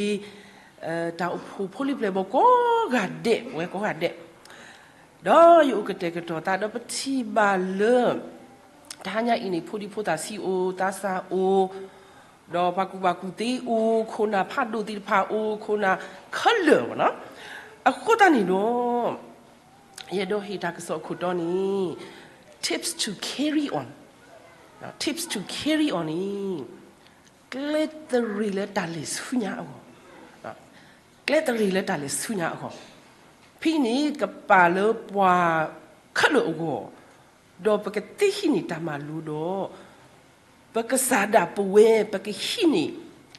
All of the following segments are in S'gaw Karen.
တၢ်အိၣ်ဖှိၣ်ဖိလံၤပျဲၢ်ဘီၣ်ကိးဂၤဒဲး ဝဲကိးဂၤဒဲး, ဒီးယအိၣ်ကတဲာ်ကတီၤသးဒီးပထံၣ်ဘၣ်လၢ တဟါညါအံၤန့ၣ် ဖိဒံဖိသၣ်ဆံးအိၣ် သးစၢ်အိၣ် ဒီးပှၤကူၣ်ဘၣ်ကူၣ်သ့အိၣ် ခိၣ်နၢ်ဖးဒိၣ်သ့ၣ်တဖၣ်အိၣ် ခိၣ်နၢ်ခဲလၢာ်ဘၣ်နီၤ. အဃိသတးန့ၣ်ဒီး ယအဲၣ်ဒိးဟ့ၣ်တၢ်ကစီၣ်အခိၣ်တီန့ၣ် tips to carry on, tips to carry on န့ၣ် ကျဲသရ့ၤလၢတၢ်လဲၤဆူညါအဂီၢ်, ကျဲသရ့ၤလၢတၢ်လဲၤဆူညါအဂီၢ်, ဖဲအံၤန့ၣ် ကပာ်လၢပှၤခဲလၢာ်အဂီၢ်, ဒီးပကသ့ဟံးန့ၢ်တၢ်မၤလိဒီး ပကစၢ်ဒၣ်ပဝဲ ပကဟံးန့ၢ်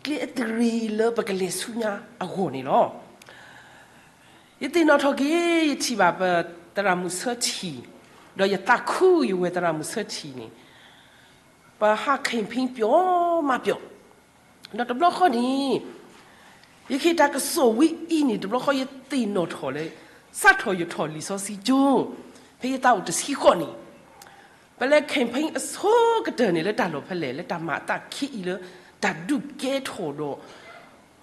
ကျဲသရ့ၤလၢပကလဲၤဆူညါအဂီၢ်န့ၣ်လီၤ. ယသ့ၣ်နီၣ်ထီၣ်က့ၤ ယထံၣ်ဘၣ်ပသရၣ်မုၣ်ဆၢထံၣ်, ဒီးယသးခုယဝဲသရၣ်မုၣ်ဆၢထံၣ်န့ၣ် ပဟး campaign ပျီမးပျီ, ဒီးတဘျီဃီန့ၣ် ယကဟ့ၣ်တၢ်ကစီၣ်ဝဲအံၤန့ၣ် တဘျီဃီယသ့ၣ်နီၣ်ထီၣ်လၢ စးထီၣ်ယထီၣ်လံာ်စီဆှံကၠိ ဖဲယသးအိၣ်တဆံဃိးနံၣ် ပလဲၤ campaign အဆိကတၢၢ်န့ၣ် လၢတၢ်လီၢ်ဖဲလဲၣ် လၢတၢ်မၤအသးခံအံၤလၢ တၢ်ဒုးကဲထီၣ်ဒီး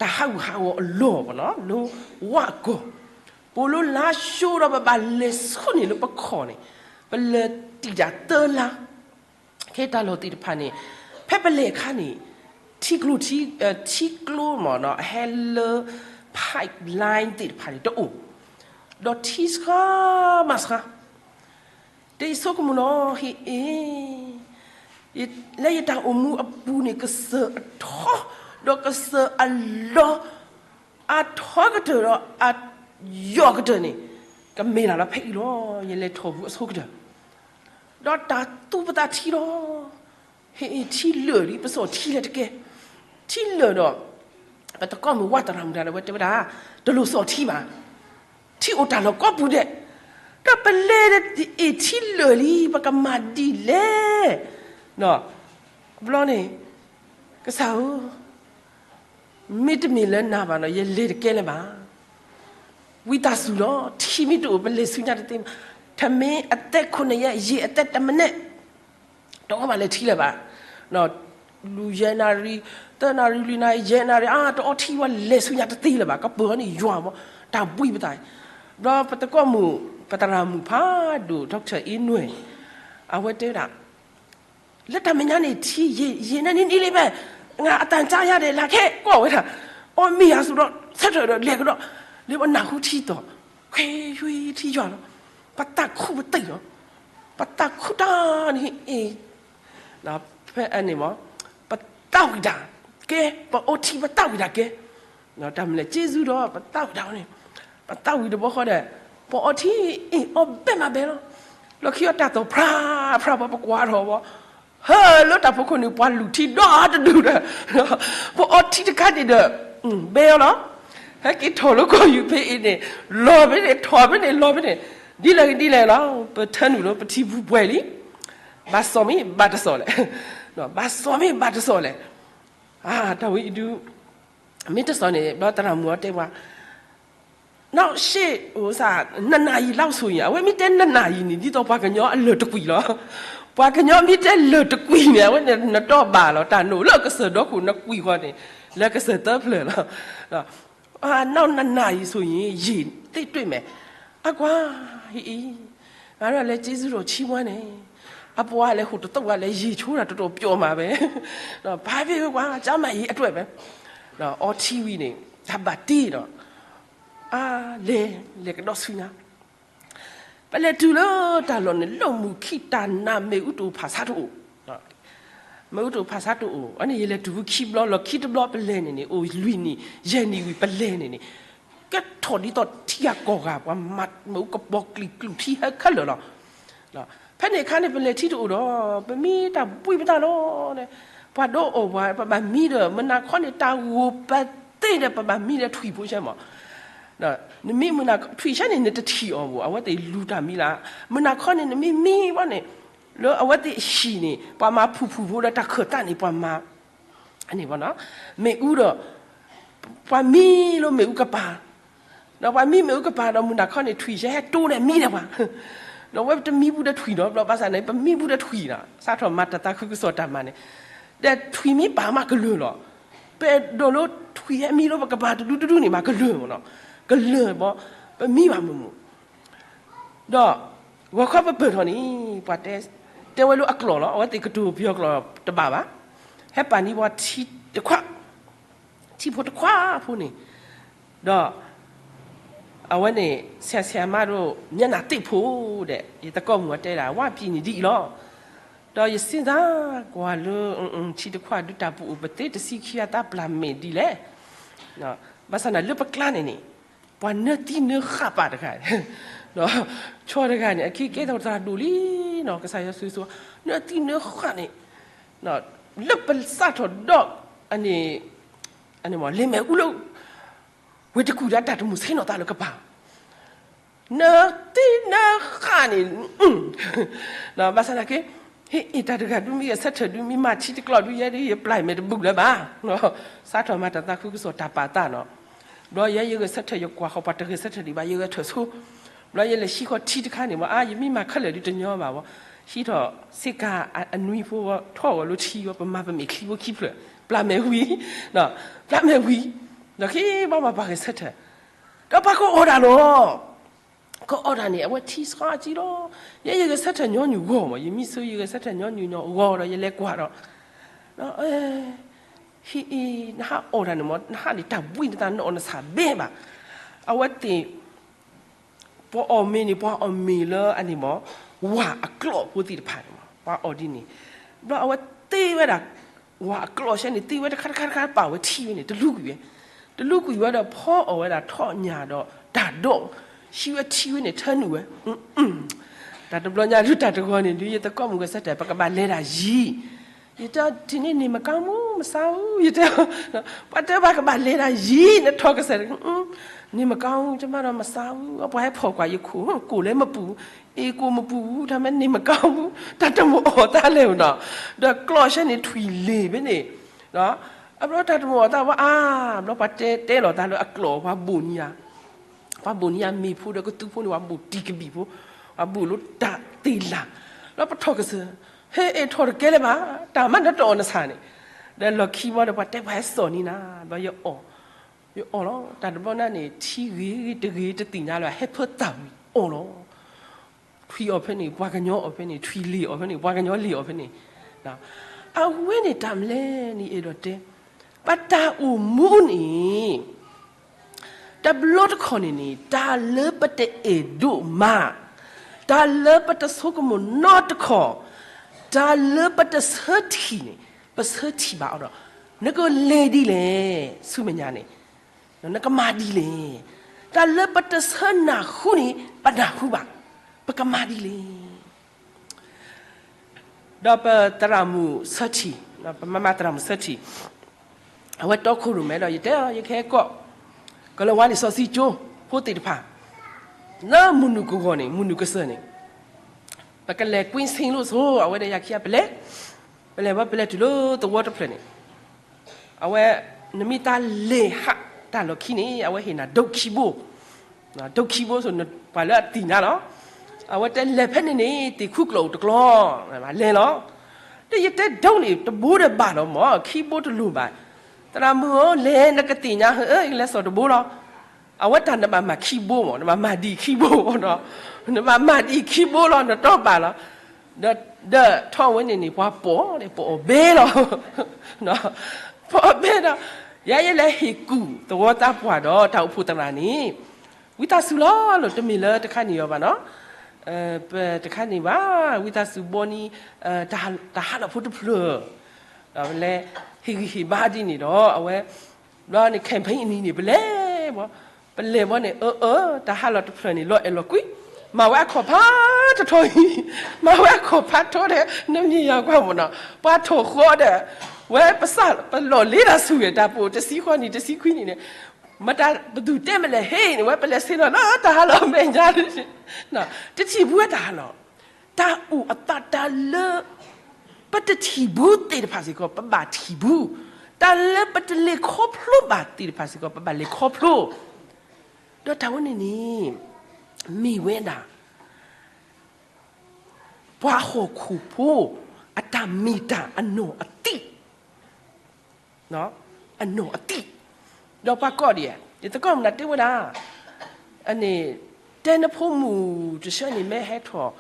တၢ်ဟးဂူာ်ဟးဂီၤအလီၢ်ဘၣ်နီၤ လၢဝးကီၢ်, ပအိၣ်လၢလါၡိဒီးပဘၣ်လဲၤဆူန့ၣ်လၢပခီၣ်န့ၣ် ပလဲၤတံာ်တၢ်သၢလါ, ခဲတၢ်လီၢ်သ့ၣ်တဖၣ်န့ၣ် ဖဲပလဲၤအခါန့ၣ် ထံကျိထံ ထံကျိမ့ၢ်နီၤ အဟဲလၢ pipeline သ့ၣ်တဖၣ်န့ၣ်တအိၣ်, ဒီးထံဆှါမးဆှါ တဆိကမိၣ်နီၤ ဟ့ၣ်အ့ၣ် လၢယတၢ်အိၣ်မူအပူၤန့ၣ် ကစၢၢ်အထီ ဒီးကစၢၢ်အလီၤ အထီကတၢၢ်ဒီးအယိာ်ကတၢၢ်န့ၣ် ကမ့ၢ်ဒၣ်လၢဖဲအံၤလီၤ. ယလဲၤထီၣ်ပူၤအဆိကတၢၢ် ဒီးတၢ်သူပသးထံလီၤ. ဟ့ၣ်အ့ၣ် ထံလၢာ်လံ ပစီၣ်ထံလဲၣ်တကဲ, ထံလၢာ်ဒီး ပသကိးမုၣ်ဝါသရၣ်မုၣ်တဂၤဒီး အဝဲတဲဝဲဒၣ် တလိၣ်စီၣ်ထံဘၣ်, ထံအိၣ်တၢ်လီၢ်ကိးပူၤဒဲး, ဒီးပလဲၤဒီး အ့ၣ် ထံလၢာ်လံ ပကမၤဒ်လဲၣ် ဘျီန့ၣ် ကစၢ်ဧၢ, မ့တမ့ၢ်လၢနၤဘၣ်နီၤ ယလဲၤတကဲလၢၤဘၣ်. ဝံသးစူၤလီၤ ထံမ့ၢ်တအိၣ် ပလဲၤဆူညါတသ့ဘၣ်. ထမ့ၢ်အသဲခိၣ်နၢ်ယဲ ယံာ်အသဲတမံးနံး တအီၣ်ဘၣ်လၢၤထံလၢၤဘၣ်. လူၤယဲၢ်နၣ်ရံၣ် သၢနၣ်ရံၣ် လွံၢ်နၣ်ရံၣ် ယဲၢ်နၣ်ရံၣ် အါ တအီထံဝဲလဲၤဆူညါတသ့လၢၤဘၣ်. ကပၢၤန့ၣ်ယွၤမး တၢ်ဘှံးပသး, ဘျီပသကိးမုၣ် ပသရၣ်မုၣ်ဖးဒိၣ် doctor အ့နွဲၣ် အဝဲတဲဝဲဒၣ် လၢတၢ်မဲာ်ညါန့ၣ် ထံယံာ်ယံာ်န့ၣ်နံၤလံဖဲ ငါအတၢ်ကါယါဒဲး လၢခဲကိးဝဲဒၣ်, အီၣ်မ့ၢ်ယၤစူၤဒီး ဆၢထၢၣ်ဒီးလဲၤကဒီး လၢပနၢ်ဟူထံသီၣ် ခွဲယွံထံယွၤလီၤ. ပသးခုပသ့ၣ်လီၤ, ပသးခုတၢ်န့ၣ်အ့ၣ် ဖဲအန့ၣ်မး ပသးဝံၣ်တၢ်ကဲ, ပအီထံပသးဝံၣ်တၢ်ကဲ, တၢ်မနုၤလဲၣ် က့ၤဆူဒီး ပသးဝံၣ်တၢ်န့ၣ်, ပသးဝံၣ်တဘျီဃီဒီး ပအီထံအ့ၣ်အီၣ်ဘဲမးဘဲလီၤ. လီၢ်ခံအီၤတၢ်သီၣ်ဖြါဖြါ ပှၤပကွၢ်ထီၣ်ဘၣ်, ဟဲလၢတၢ်ဖီခိၣ်န့ၣ် ပှၤလူၤထံဒီတဒူၣ်ဒီး ပအီထံတခါန့ၣ်ဒီး ဘဲအီၤလီၤ. ဟဲက့ၤထီၣ်လၢကီၢ်ယူၤဖဲအံၤန့ၣ် လီၤဖဲန့ၣ် ထီၣ်ဖဲန့ၣ် လီၤဖဲန့ၣ်, ဒ်လဲၣ်ဂ့ၤဒ်လဲၣ်လီၤ ပထၢနုာ်လီၤ ပထံပူၤပှဲၤလံ. ဘၣ်စီၣ်မ့ၢ်ဘၣ်တစီၣ်လဲၣ်, ဘၣ်စီၣ်မ့ၢ်ဘၣ်တစီၣ်လဲၣ်. တၢ်ဝဲအံၤဒုး မ့ၢ်တစီၣ်န့ၣ် ဘျီသရၣ်မုၣ်အီၤတဲပှၤ နီၢ်ရှ့ၣ် နှစ်နာရီလောက်ဆိုရင် အဝဲမ့ၢ်တဲ နှစ်နာရီ န့ၣ် ဒ်သိးပှၤကညီအလၢာ်တကွံာ်လီၤ. ပှၤကညီမ့ၢ်တဲလၢာ်တကွံာ်န့ၣ် အဝဲန့ၣ်နတီၢ်ဘၣ်လီၤ. တၢ်နအိၣ်လၢကစၢၢ်ဒီခိၣ်နကွံာ်ဃီန့ၣ် လၢကစၢၢ်သၢဖျၢၣ်လီၤ. နောက်နှစ်နာရီဆိုရင် ရေသစ်တွေ့မယ်. အကွၢ် ဟ့ၣ်အံၤ ငါတို့လည်းကျေးဇူးတော်ချီးမွမ်းတယ်. အပှၤလည်းဟိုတသုတ်ကလည်းရေချိုးတာတော်တော်ပျော်မှာပဲ. ဘာဖြစ်ဖြစ်ကွာ ကျန်းမာရေးအတွက်ပဲ. အီထံဝံၤန့ၣ် တၢ်ဘၣ်တ့ဒီး အါ လဲၤ လဲၤကဒီးဆူညါ ပလဲၤတုၤလၢတၢ်လီၢ်န့ၣ် လီၢ်မုၢ်ခံတၢ်နး မ့ၣ်အူတအိၣ်ဖးဆါတအိၣ်, မ့ၣ်အူတအိၣ်ဖးဆါတအိၣ်. အန့ၣ် ယလဲၤတုၤဖုခံဘျီ လီၢ်ခံတဘျီ ပလဲၤန့ၣ်န့ၣ် အိၣ်လွံၢ်နံၣ် ယဲၢ်နံၣ်ဝံၤ ပလဲၤန့ၣ်န့ၣ် ကဲထီၣ်ဒ်သိးထံဂၤကီၢ်ဂၤ ပှၤမၤမ့ၣ်အူကပိာ်ကျံၣ်ကျူၣ်ထံဟဲခဲလၢာ်လီၤ. ဖဲန့ၣ်အခါန့ၣ် ပလဲၤထံတအိၣ်ဒီး ပမံတၢ်ဘှံးပသးလီၤ. ပှၤဒိးအီၣ်ပှၤ ပဘၣ်မံဒီး မုၢ်နၤခီန့ၣ် တၢ်ဂိၢ်ပသ့ၣ်ဒီး ပဘၣ်မံဒီးထွံၣ်ဖိဆဲမး နမံမုၢ်နၤထွံၣ်ဆဲန့ၣ် နတထံၣ်အီၤဘၣ် အဝဲသ့ၣ်လူၤတၢ်မံလၢ မုၢ်နၤခီန့ၣ် နမံမံဘၣ်န့ၣ် လၢအဝဲသ့ၣ်အဟံၣ်န့ၣ် ပှၤမၤဖုၣ်ဖုၣ်ဖိဒီးတၢ်ခၢၣ်သးန့ၣ် ပှၤမၤ မ့ၣ်အူဒီး ပှၤမံလၢမ့ၣ်အူကပၤ ဒီးပှၤမံမ့ၣ်အူကပၤဒီး မုၢ်နၤခီန့ၣ် ထွံၣ်ဆဲဟဲတိဒီးမံဒီးပှၤ ဒီးဝဲပတမံဘူးဒီးထွံၣ်ဒီး ဘျီဘၣ်ဆၣ်န့ၣ် ပမံဘူးဒီးထွံၣ်ဒီး စးထီၣ်မၤတၢ်သးခုကစီၣ်တၢ်မၤန့ၣ် ဒီးထွံၣ်မံပာ်မးကလုာ်လီၤ. ပအဲၣ်ဒိးလၢထွံၣ်ဟဲမံလၢပကပၤတဒူတဒူန့ၣ်မး ကလၢာ်မးနီၤ, ကလၢာ်ဘီ, ပမံဘၣ်မုာ်မုာ်, ဒီးဂီၤခီပပၢၢ်ထီၣ်န့ၣ် ပှၤတဲ, တဲဝဲလၢအကျိာ်လီၤ, အဝဲသ့ၣ်ကတိၤပယီၤကျိာ်တဘၣ်ဘၣ်, ဟဲပာ်န့ၢ်ပှၤထံတခွး, ထံဖိတခွးဖိန့ၣ်, ဒီး အဝဲန့ၣ် ဆရာဆရာမတို့ မျက်နှာသစ်ဖို့ ဒီး ယသကိးမုၣ်အီၤတဲဒၣ် ဝၣ်ပံၤန့ၣ်ဒ်အံၤလီၤ, ဒီးယစံးသးကွၢ်လၢ ထံတခွးဒုးတၢ်ပူၤအိၣ် ပသ့တဆံခံအတၢ်ပျၢ်မဲာ်ဒ်လဲၣ်, ဘၣ်ဆၣ်န့ၣ်လၢပကျါန့ၣ်န့ၣ် ပှၤနၢသံနၢဃာ်ပာ်တဂၤ, ဒီး ဆီတဂၤန့ၣ် အခံကဲထီၣ်သရၣ်ဒိၣ်လံနီၤ, ကစၢ်ယွၤဆိၣ်ဂ့ၤဆိၣ်ဝါ, နၢသံနၢဃာ်န့ၣ် လၢပစးထီၣ်ဒီး အန့ၣ် လ့မဲာ်အူလၢ ဝ့ၢ်တကူၣ်ဒီးတၢ်တမုာ်ဆ့ၣ်နီၤသးလၢကပၤ, နၢသံနၢဃာ်န့ၣ်, ဘၣ်ဆၣ်သနာ်က့ ဟ့ၣ်အ့ၣ်တၢ်တဂၤဒုးမ့ၢ်ဂဲၤဆၢထၢၣ်ဒုးမ့ၢ်မၤထံတကျိာ်ဒုးယဲဒုး ယပျၢ်မဲာ်တဘုၣ်လၢၤဘၣ်, စးထီၣ်မၤတၢ်သးခုကစီၣ်တၢ်ပာ်သးနီၤ, ဘျီယဲယဂဲၤဆၢထၢၣ်ယကွၢ်ဃီၤပှၤတဂဲၤဆၢထၢၣ်ဒံးဘၣ် ယဂဲၤထၢၣ်ဆိ, ဘျီယလဲၤဟံးဃီၤထံတခါန့ၣ် ဘၣ်အါ ယမ့ၢ်မၤခဲလၢာ်ဒုးတညီဘၣ်ဘၣ်, ဟံးထီၣ်စ့ကၤအနွံဖိ ထီၣ်ဂီၤလၢထံဂီၤ ပမၤပမဲာ်ချံဖိခံဖျၢၣ်, ပျၢ်မဲာ်ဝံၤ, ပျၢ်မဲာ်ဝံၤ, ဒီးခံဘၣ်ဘၣ်ပှၤဂဲၤဆၢထၢၣ်, ဒီးပှၤကအီၣ်တၢ်လီၤ, ကအီၣ်တၢ်န့ၣ် အဝဲထံဆှီအကံလီၤ, ယဲယဂဲၤဆၢထၢၣ်ညီနုၢ်ဂီၢ်မး ယမ့ၢ်ဆၢယဂဲၤဆၢထၢၣ်ညီနုၢ်ညီဂီၢ်ဒီး ယလဲၤကွၢ်ဒီး ဟ့ၣ်အ့ၣ် နဟးအီၣ်တၢ်န့ၣ်မး နဟးန့ၣ်တၢ်ဘှံးနသးနအီၣ်နဆၣ်ဘဲဘၣ်, အဝဲသ့ၣ် ပှၤအီၣ်မ့ၤန့ၣ် ပှၤအီၣ်မ့ၤလၢအန့ၣ်မး ဝၣ်အကျိာ်ဖိသ့ၣ်တဖၣ်န့ၣ်မး ပှၤအီၣ်ဒ်န့ၣ်, ဘျီအဝဲသ့ဝဲဒၣ် ဝၣ်အကျိာ်ဆဲန့ၣ် သ့ဝဲတခါတခါတခါပာ်ဝဲထံဝဲန့ၣ် တလူကွံာ်ဝဲ, တလူကွံာ်ဝဲဒီးဖီအီၣ်ဝဲဒၣ်ထီၣ်ညၣ်ဒီး တၢ်ဒိး ဟံးဝဲထံဝဲန့ၣ် ထၢနုာ်ဝဲ တၢ်တဘျီညါဒုးတၢ်တဂီၤန့ၣ်ဒုး ယသကိးမုၣ်ဂဲၤဆၢထၢၣ် ပကဘၣ်လဲၤဒၣ်ယံၤ, ယတဲထံၣ်န့ၢ်န့ၣ်မကါမူ မဆါအူ ယတဲ, ပှၤတဲဘၣ်ကဘၣ်လဲၤဒၣ်ယံၤ နထီၣ်ကစၢၢ်, န့ၣ်မကါမူ တမၤဒီးမဆါအူ ပှၤဟဲဖီၣ်ကွၢ်ယခိၣ် ကိၣ်လဲၣ်မပူၤ, အ့ၣ်ကိၣ်မပူၤ တၢ်မ့ၢ်န့ၣ်မကါမူ တၢ်တမုာ်အီၣ်တၢ်လဲၣ်နီၤ, ဒီးကျိာ်ဆဲန့ၣ်ထွံၣ်လ့ၤဖဲန့ၣ် အဘျီတၢ်တမုာ်အီၣ်တၢ်ဝဲအါ, ဘျီပှၤတဲတဲလီၤတၢ်လၢအကျိာ် ပှၤဘိၣ်န့ၢ်ယၤ, ပှၤဘိၣ်န့ၢ်ယၤမ့ၤဖိဒီးကသူဖိန့ၣ် ပှၤဘိၣ်တံၢ်ကဘံၣ်ဖိ, ပှၤဘိၣ်လၢတၢ်သ့ၣ်လၢ်, ဘျီပထီၣ်ကစၢၢ်, ဟဲအ့ၣ်ထီၣ်တကဲလၢၤဘၣ်, တၢ်မၤနတအီၣ်နဆၣ်န့ၣ်, ဒီးလီၢ်ခံဘီဒီးပှၤတဲပှၤဟဲစိာ်န့ၢ်နၤ, ဘျီယအီၣ်, ယအီၣ်လီၤ, တၢ်တဘျီနၤန့ၣ် ထံဂ့ၤတဂ့ၤတသ့ၣ်ညါလၢၤ ဟဲဖၢသၣ်ဝံၤအီၣ်လီၤ ထွံၣ်အီၣ်ဖဲန့ၣ် ပှၤကညီအီၣ်ဖဲန့ၣ် ထွံၣ်လ့ၤအီၣ်ဖဲန့ၣ် ပှၤကညီလ့ၤအီၣ်ဖဲန့ၣ်, အဝဲန့ၣ်တၢ်မလဲၣ်န့ၣ်အဲၣ်ဒိးတဲ, ပတၢ်အိၣ်မူန့ၣ် တဘျီတခီၣ်န့ၣ်န့ၣ် တၢ်လၢပတအဲၣ်ဒိးမၤ, တၢ်လၢပတဆိကမိၣ်နီတခီၣ်, တၢ်လၢပတဆၢထံၣ်န့ၣ် ပဆၢထံၣ်ဘၣ်အီၤဒီး နကလဲၤဒ်လဲၣ် ဆူမဲာ်ညါန့ၣ် နကမၤဒ်လဲၣ်, တၢ်လၢပတဆၢနၢ်ဟူန့ၣ် ပနၢ်ဟူဘၣ်, ပကမၤဒ်လဲၣ်. ဒီးပသရၣ်မုၣ်ဆၢထံၣ်, ပမၤမၤသရၣ်မုၣ်ဆၢထံၣ်, အဝဲတီခိၣ်ရိၣ်မဲဒီး ယတဲအီၤ ယကဟဲကိး ကလၢဝါလံာ်စီဆှံကၠိဖိသ့ၣ်တဖၣ် လၢမုၢ်နုာ်ကဂီၤန့ၣ် မုၢ်နုာ်ကစၢၢ်န့ၣ် ပကလဲၤကွ့ဆ့လိၣ်ဆိ အဝဲဒီးယၤခံဂၤပလဲၤ, ပလဲၤဝဲပလဲၤတုၤလၢသဝီတဖျၢၣ်န့ၣ် အဝဲ နမ့ၢ်တၢ်လဲၤဟးတၢ်လီၢ်ခံန့ၣ် အဝဲဟ့ၣ်နၤဒိးခံဘိ, ဒိးခံဘိဆိ ပှၤလၢအသ့ၣ်ညါလီၤ. အဝဲတဲလဲၤဖဲန့ၣ်န့ၣ် သ့ၣ်ခူကျိာ်အိၣ်တကျီ, လဲၤလီၤ. ဒီးယတဲဒိးန့ၣ် တဘိဒီးဘၣ်လီၤမး ခံဘိတလိၣ်ဘၣ်. သရၣ်မုၣ်ဧၢ လဲၤနကသ့ၣ်ညါဧၢ ယကလဲၤစိာ်တဘိလီၤ. အဝဲတၢ်နဘၣ်မၤခံဘိမး နဘၣ်မၤဒံးခံဘိမး, နဘၣ်မၤဒံးခံဘိလီၤ နတီဘၣ်လီၤ. ဒီးထီၣ်ဝဲန့ၣ်န့ၣ် ပှၤပိာ်ဒီး ပအီၣ်ဘဲလီၤ. ပအီၣ်ဘဲဒီး ယဲယလဲၤဟ့ၣ်ကူၣ်သဝီသးပှၢ်ဒီး တၢ်အိၣ်ဖှိၣ်သရၣ်န့ၣ် ဝံသးစူၤလီၤလီၤ တမ့ၢ်လၢတခါန့ၣ်အီၤဘၣ်နီၤ, ပတခါန့ၣ်ဘၣ် ဝံသးစူၤဘီန့ၣ် တၢ်ဟးလီၢ်ဖိတဖျၢၣ် ဒီးပလဲၤဟ့ၣ်ဂံၢ်ဟ့ၣ်ဘါဒ်န့ၣ်ဒီး အဝဲ ဘျီန့ၣ် campaign အနံၤန့ၣ် ပလဲၤဘီ, ပလဲၤဘီန့ၣ် အၢ အၢ တၢ်ဟးလီၢ်တဖျၢၣ်န့ၣ် လီၤအဲၣ်လီၤကွံ, မၤဝဲအခီၣ်ဖးတထီအံၤ, မၤဝဲအခီၣ်ဖးထီဒီး နမ့ၢ်ယၤကွၢ်မးနီၤ, ပှၤထီၣ်ဃီဒီး ဝဲပစၢ် ပလီၢ်လ့တၢ်ဆူၣ်ဂဲၤတၢ်ပိာ် တဆံဃီနံၣ် တဆံခွံနံၣ်န့ၣ် မတၤပသူၣ်တဲမလဲၣ်ဟ့ၣ်န့ၣ် ဝဲပလဲၤဆ့ၣ်နီၤလၢတၢ်ဟးလီၢ်မဲာ်ညါ တထံၣ်ဘူးဝဲတၢ်ဟးလီၢ် တၢ်အိၣ်အသးတၢ်လၢ ပတထံၣ်ဘူးသ့ၣ်တဖၣ်စ့ၢ်ကီး ပဘၣ်ထံၣ်ဘူး, တၢ်လၢပတလဲၤခီဖျိဘၣ်သ့ၣ်တဖၣ်စ့ၢ်ကီး ပဘၣ်လဲၤခီဖျိ, ဒီးတၢ်ဝဲန့ၣ်န့ၣ် မ့ၢ်ဝဲဒၣ် ပှၤဟီၣ်ခိၣ်ဖိ အတၢ်မ့ၢ်တၢ်အနီၢ်အသံၣ် အနီၢ်အသံၣ်, ဒီးပှၤကိးဒံးဧါ, ယသကိးမနုၤတဲဝဲဒၣ်, အန့ၣ်, တဲနဖိမုၣ်တဆၢန့ၣ် မ့ၢ်ဟဲထီၣ်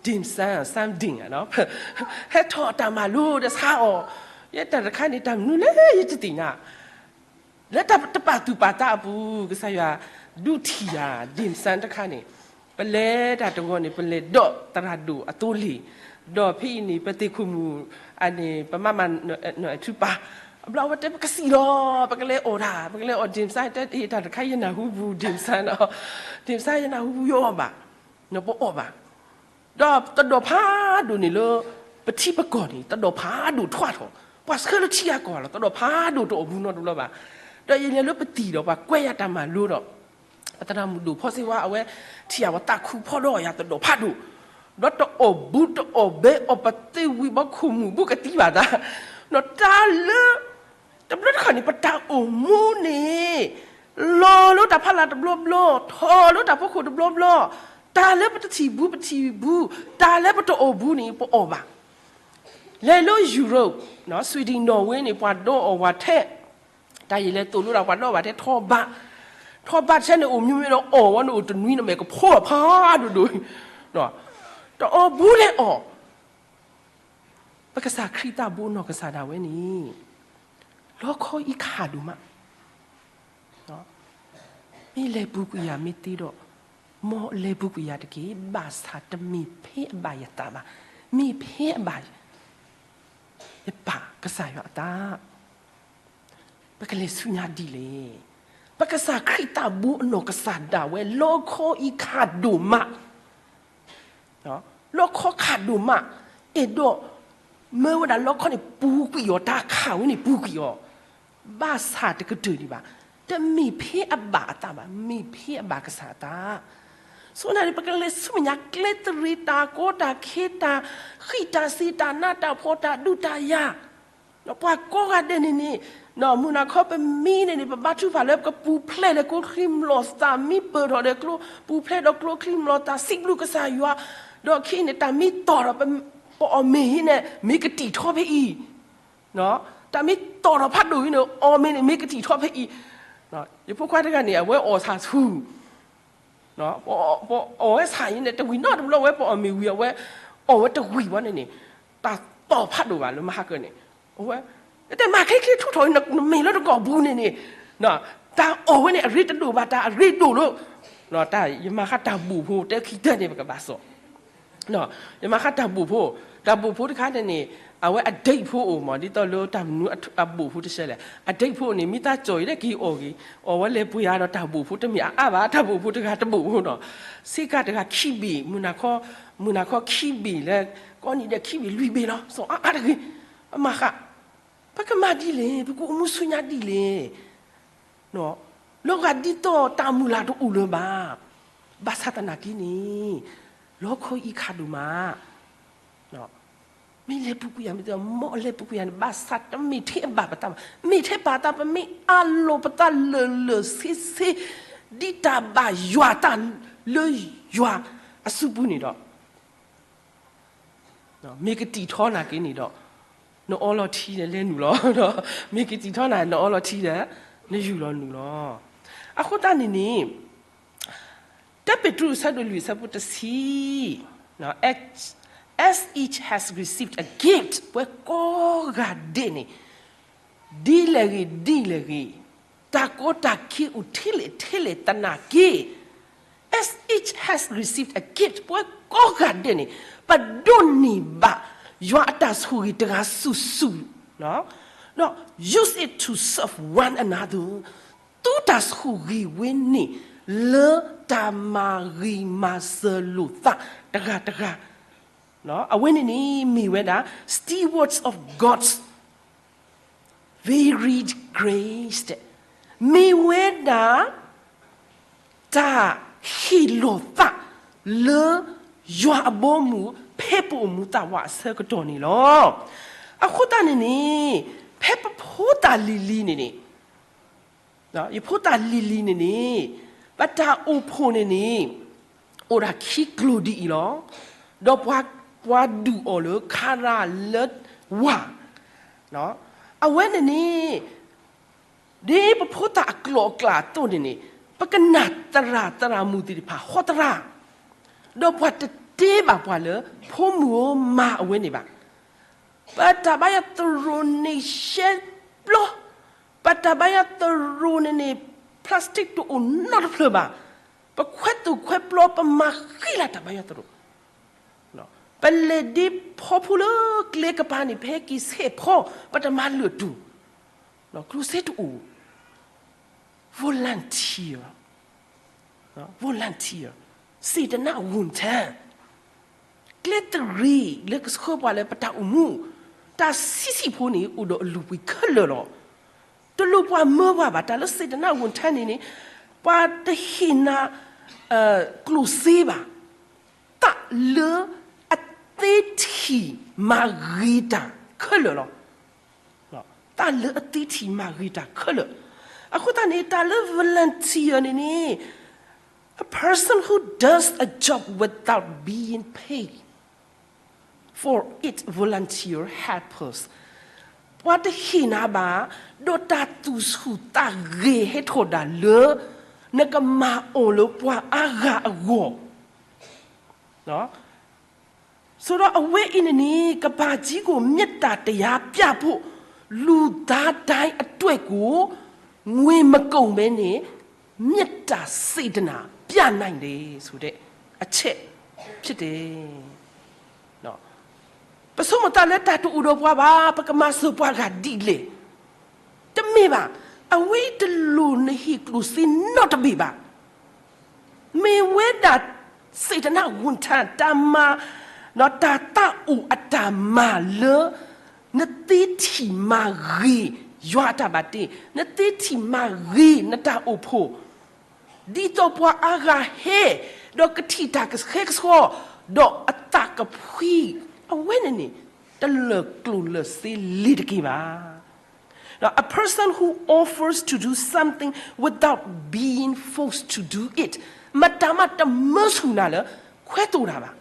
dim sum, something ဧါ, ဟဲထီၣ်တၢ်မၤလိဒီးဆါအီၤ, ယဲတၢ်တခါန့ၣ် တၢ်မနုၤလဲၣ်ယတသ့ၣ်ညါ, လၢတၢ်တပာ်သူၣ်ပာ်သးအပူၤ ကစၢ်ယွၤဒုးထံၣ်ယၤ dim sum တခါန့ၣ်, ပလဲၤတၢ်တဂီၤန့ၣ် ပလဲၤဒီးသရၣ်ဒိၣ်အသိလ့ၣ်, ဒီးဖဲအံၤန့ၣ် ပသ့ၣ်ခိၣ်မုၣ်, အန့ၣ် ပမၤမၤနၢၤအထုပာ်, အဘျီအဝဲတဲပကစံၣ်လီၤ, ပကလဲၤအီၣ်တၢ်, ပကလဲၤအီၣ် dim sum, တဲတၢ်တခါယနၢ်ဟူပူၤ dim sum ဒီး, dim sum ယနၢ်ဟူပူၤယအီၣ်ဘၣ်, နပအီၣ်ဘၣ် ဒီးတဒီးဖးဒိၣ်န့ၣ်လၢ ပထံပကီၢ်န့ၣ် တဒီးဖးဒိၣ်ထွးထီၣ်, ပှၤဆှၢလၢထံအကီၢ်လီၤ, တဒီးဖးဒိၣ်တအီၣ်ဘူးနီတဘျီဘၣ်. ဒီးယလဲၤလၢပသံၣ်ဒီးပှၤကွဲးယၤတၢ်မၤလိဒီး, ပသရၣ်မုၣ်ဒိၣ်ဖီစ့ဝါ အဝဲထံၣ်ယၤဝဲသးခုဖီဒီးယၤတဒီးဖးဒိၣ်, ဒီးတအီၣ်ဘူးတအီၣ်ဘဲအီၣ်ပသ့ဝံၤဘီခိၣ်မုၣ်ဘူးကသံဘၣ်သး, ဒီးတၢ်လၢ တဘျီတခီၣ်န့ၣ် ပတၢ်အိၣ်မူန့ၣ် လီၤလၢတၢ်ဖးလၢ်တဘျီဘျီ, ထီၣ်လၢတၢ်ဖီခိၣ်တဘျီဘျီ, တၢ်လၢပတထံၣ်ဘူးပထံၣ်ဘူး, တၢ်လၢပတအီၣ်ဘူးန့ၣ် ပအီၣ်ဘၣ်. လဲၤလၢ Europe, Sweden, Norway န့ၣ် ပှၤဒီးအီၣ်ဝဲထဲ, တၢ်ယလဲၤသိၣ်လိတၢ် ပှၤဒီးအီၣ်ဝဲထဲထီဘး, ထီဘးထဲန့ၣ် အိၣ်မံၤမံၤဒီးအီၣ်ဝဲန့ၣ် အိၣ်တနွံန့ၣ် မ့ၢ်ကဖိအဖးဒိၣ်ဒိၣ်, တအီၣ်ဘူးလဲၤအီၣ် ပကစၢ်ခရံာ်သးဘိအနီၢ်ကစၢ်ဒၣ်ဝဲန့ၣ်, လီခီအံၤခးဒိၣ်မး, မ့ၢ်လဲၤပူၤကွံာ်ယၤမ့ၢ်သ့ဒီး, မ်အလဲၤပူၤကွံာ်ယၤတက့ၢ်, ဘၣ်ဆၣ်တမ့ၢ်ဖဲအဘၣ်ယသးဘၣ်, မ့ၢ်ဖဲအဘၣ်ယပၢ်ကစၢ်ယွၤအသး ပကလဲၤဆူညါဒ်လဲၣ်. ပကစၢ်ခရံာ်သးဘိအနီၢ်ကစၢ်ဒၣ်ဝဲ လီခီအံၤခးဒိၣ်မး, လီခီခးဒိၣ်မး, အဲၣ်ဒိးမၢဝဲဒၣ်လီခီန့ၣ်ပူၤကွံာ်အီၤ, တၢ်ခးဝဲန့ၣ်ပူၤကွံာ်အီၤ, ဘၣ်ဆၣ်တကတၢၢ်ဒံးဘၣ်, တမ့ၢ်ဖဲအဘၣ်အသးဘၣ်, မ့ၢ်ဖဲအဘၣ်ကစၢ်အသး. ဆိန့ၣ် ပကလဲၤဆူမဲာ်ညါ ကျဲသရ့ တၢ်ကီတၢ်ခဲ တၢ်ဃံးတၢ်စ့ၤ တၢ်နးတၢ်ဖှီၣ် တၢ်ဒုးတၢ်ယၤ, ပှၤကိးဂၤဒဲးန့ၣ်န့ၣ်, မုၢ်နၤခီပမံန့ၣ်န့ၣ် ပဘါထုကဖၣ်လၢပကပူၤဖျဲးဒီးကျိချံမျိာ်သၣ် မံပၢၢ်ထီၣ်ဒီးကျိ, ပူၤဖျဲးဒီးကျိချံမျိာ်သၣ် စံးဘျုးကစၢ်ယွၤ, ဒီးခံန့ၣ် တၢ်မံတီၢ်ဒီးပအီၣ်မ့ၤဟံးန့ၣ် မ့ၢ်ကတံာ်ထီဖဲအံၤ, တၢ်မံတီၢ်ထီၣ်ဖးဒိၣ်အံၤန့ၣ် အီၣ်မ့ၤန့ၣ် မ့ၢ်ကတံာ်ထီဖဲအံၤ, ယဖိခွါတဂၤန့ၣ် အဝဲအီၣ်ဆၣ်ဆူၣ် ပအီၣ်ဝဲဆၣ်အံၤန့ၣ် တဝံၤနီတဘျီ အဝဲပအီၣ်မ့ၤဝံၤ အဝဲအီၣ်ဝဲတဝံၤဝဲန့ၣ်န့ၣ်, တၢ်တီၢ်ဖးဒိၣ်ဘၣ်လၢမဟါကၢန့ၣ်, အဝဲ, တဲမၤချ့ချ့ထူထီၣ်နမ့ၤလၢတကီၢ်ပူၤန့ၣ်န့ၣ်, တၢ်အီၣ်ဝဲန့ၣ် အရ့တဒိၣ်ဘၣ် တၢ်အရ့ဒိၣ်လၢ, တၢ်ယမၤဃါတၢ်ဘိၣ်ဖိ တဲခံတၢ်န့ၣ် ပကဘၣ်စိာ် ယမၤဃါတၢ်ဘိၣ်ဖိ, တၢ်ဘိၣ်ဖိတခါန့ၣ်န့ၣ်, အဝဲအဒ့ၣ်ဖိအိၣ်မး ဒ်သိးလၢတၢ်မနုၤအဘိၣ်ဖိတဆဲလဲၣ်, အဒ့ၣ်ဖိန့ၣ် မ့ၢ်သးကၠီၤအံၤလၢက့ၤအီၣ်ဂ့ၤ, အီၣ်ဝဲလဲၤပှ့ၤဧါဒီးတၢ်ဘိၣ်ဖိတမ့ၢ်အအါဘၣ် တၢ်ဘိၣ်ဖိတဂၤတဘိၣ်ဖိနီၤ, ဆ့ကၤတဂၤခံဘ့ၣ်, မုၢ်နၤခီ, မုၢ်နၤခီခံဘ့ၣ်လၢ, ကိးနံၤဒဲးခံဘ့ၣ်လွံၢ်ဘ့ၣ်လီၤ စီၤအါအါတဂ့ၤ, အမၤဃါ, ပကမၤဒ်လဲၣ် ပကအိၣ်မူဆူညါဒ်လဲၣ် လီၤဂာ်ဒ်သိးတၢ်မုၢ်လၢ်တအိၣ်လၢၤဘၣ်. ဘၣ်ဆၣ်သနာ်က့န့ၣ်, လီခီအံၤခးဒိၣ်မး, မ့ၢ်လဲၤပူၤကွံာ်ယၤမ့ၢ်သ့, မ်အလဲၤပူၤကွံာ်ယၤန့ၣ် ဘၣ်ဆၣ်တမ့ၢ်ထဲအဘၣ်ပသးဘၣ်, မ့ၢ်ထဲပသး ပမ့ၢ်အးလီၤပသးလၢာ်လၢာ်ဆ့ဆ့, ဒ်တၢ်ဘၣ်ယွၤအသးလၢယွၤအစုပူၤန့ၣ်ဒီး မ့ၢ်ကတံာ်ထီနၤက့န့ၣ်ဒီး, နအီလီၤထံဒီးလဲၤနုာ်လီၤ, မ့ၢ်ကတံာ်ထီနၤ နအီလီၤထံဒီး, နယူၢ်လီၤနုာ်လီၤ. အဃိသတးန့ၣ်န့ၣ်, တၢပ့းတရူးအဆၢဒိၣ်လွံၢ်အဆၢဖိတဆံ, as each has received a gift ပှၤကိးဂၤဒဲးန့ၣ်, ဒ်လဲၣ်ဂ့ၤဒ်လဲၣ်ဂ့ၤ, တၢ်ကီတၢ်ခဲအိၣ်ထဲလဲၣ်ထဲလဲၣ်သနာ်က့, as each has received a gift ပှၤကိးဂၤဒဲးန့ၣ်, ပဒိးန့ၢ်ဘၣ်ယွၤအတၢ်ဆိၣ်ဂ့ၤတဂၤဆူၣ်ဆူၣ်, ဒီး use it to serve one another, သူတၢ်ဆိၣ်ဂ့ၤဝဲန့ၣ် လၢတၢ်မၤဂ့ၤမၤစၢၤလိာ်သးတဂၤတဂၤ, အဝဲန့ၣ်န့ၣ်မ့ၢ်ဝဲဒၣ် stewards of God's varied grace မ့ၢ်ဝဲဒၣ် တၢ်ဟ့ၣ်လီၤသးလၢယွၤအဘီအမုၢ် ဖဲပအိၣ်မူသးဝးအဆၢကတီၢ်န့ၣ်လီၤ. အဃိသတးန့ၣ်န့ၣ်, ဖဲပဖိသၣ်လံၤလံၤန့ၣ်န့ၣ်, ယဖိသၣ်လံၤလံၤန့ၣ်န့ၣ်, ပတၢ်အိၣ်ဖှိၣ်န့ၣ်န့ၣ်, အိၣ်ဒၣ်ခံကျိၤဒ်အံၤလီၤ. ဒီးပှၤဒုးအီၤလၢခါရၣ်လၢဝၣ်, အဝဲန့ၣ်န့ၣ် ဒ်ပဖိသၣ်အကျိာ်အကျဲအသိးန့ၣ်န့ၣ်, ပကနၣ်သရၣ်သရၣ်မုၣ်သ့ၣ်တဖၣ်ဟီသရၣ်, ဒီးပှၤတတဲဘၣ်ပှၤလၢ ဖိမုၣ်ဧၢ မၤအဝဲန့ၣ်ဘၣ်. ပတၢ်ဘါယွၤသရိာ်န့ၣ်ရှဲပျီ, ပတၢ်ဘါယွၤသရိာ်န့ၣ်န့ၣ် plastic တအိၣ်နီတဖျၢၣ်ဘၣ်. ပခွဲးသိၣ်ခွဲးပျီ ပမၤဃံလၤတၢ်ဘါယွၤသရိာ်, ပလဲၤဒ့ဖီဖိလၢကျဲကပၤန့ၣ် ပဟဲက့ၤဆဲးဖီ, ပတမၤလၢာ်တူၢ်, ကျိၣ်စ့တအိၣ်, volunteer, volunteer, စေတနာ့ဝန်ထမ်း, ကျဲသရံးလၢကဆှၢပှၤလၢပတၢ်အိၣ်မူ, တၢ်ဆံးဆံးဖိန့ၣ် အိၣ်ဒီးအလုၢ်အပှ့ၤခဲလၢာ်လီၤ. တလိၣ်ပှၤမၢပှၤဘၣ်, တၢ်လၢ စေတနာ့ဝန်ထမ်း န့ၣ်န့ၣ်, ပှၤတဟ့ၣ်နၤ ကျိၣ်စ့ဘၣ်, သးလၢအသ့ထံၣ်မၤဂ့ၤတၢ်ခဲလၢာ်လီၤ. သးလၢအသ့ထံၣ်မၤဂ့ၤတၢ်ခဲလၢာ်. အဃိသတးန့ၣ် တၢ်လၢ volunteer န့ၣ်န့ၣ်, a person who does a job without being paid for it, volunteer helpers, ပှၤတဟ့ၣ်နၤဘၣ်, ဒီးတၢ်သူၣ်ဆူၣ်သးဂဲၤဟဲထီၣ်ဒၣ်လၢ နကမၤအီၤလၢပှၤအါဂၤအဂီၢ် ဆိုတော့ အဝဲအံၤန့ၣ်န့ၣ် ကမ္ဘာကြီးကို မေတ္တာတရားပြဖို့ လူသားတိုင်းအတွက်ကို ငွေမကုန်ဘဲနဲ့ မေတ္တာစေတနာပြနိုင်တယ်ဆိုတဲ့အချက်ဖြစ်တယ်. ပဆိကမိၣ်သးလၢတၢ်တအိၣ်ဒီးပှၤဘၣ်, ပကမၤစၢၤပှၤဂၤဒ်လဲၣ်. တမ့ၢ်ဘၣ်, အဝဲတလိၣ်နဟ့ၣ်ကျိၣ်စ့နီတဘ့ၣ်ဘၣ်. မ့ၢ်ဝဲဒၣ် စေတနာ့ဝန်ထမ်း တၢ်မၤ, တၢ်သးအိၣ်အတၢ်မၤလၢ နသ့ထံၣ်မၤဂ့ၤယွၤအတၢ်ဘၣ်တ့, နသ့ထံၣ်မၤဂ့ၤနတၢ်အိၣ်ဖှိၣ်, ဒ်သိးပှၤအါဂၤဟဲ, ဒီးကထံၣ်တၢ်ကဆှဲကဆှီ, ဒီးအသးကဖှံ, အဝဲန့ၣ်န့ၣ် တလၢာ်ကျိၣ်လၢာ်စ့လ့ၤတက့ၢ်ဘၣ်. A person who offers to do something without being forced to do it, မတၤမးတမၢဆူၣ်နၤလၢ ခွဲးသိၣ်တၢ်ဘၣ်.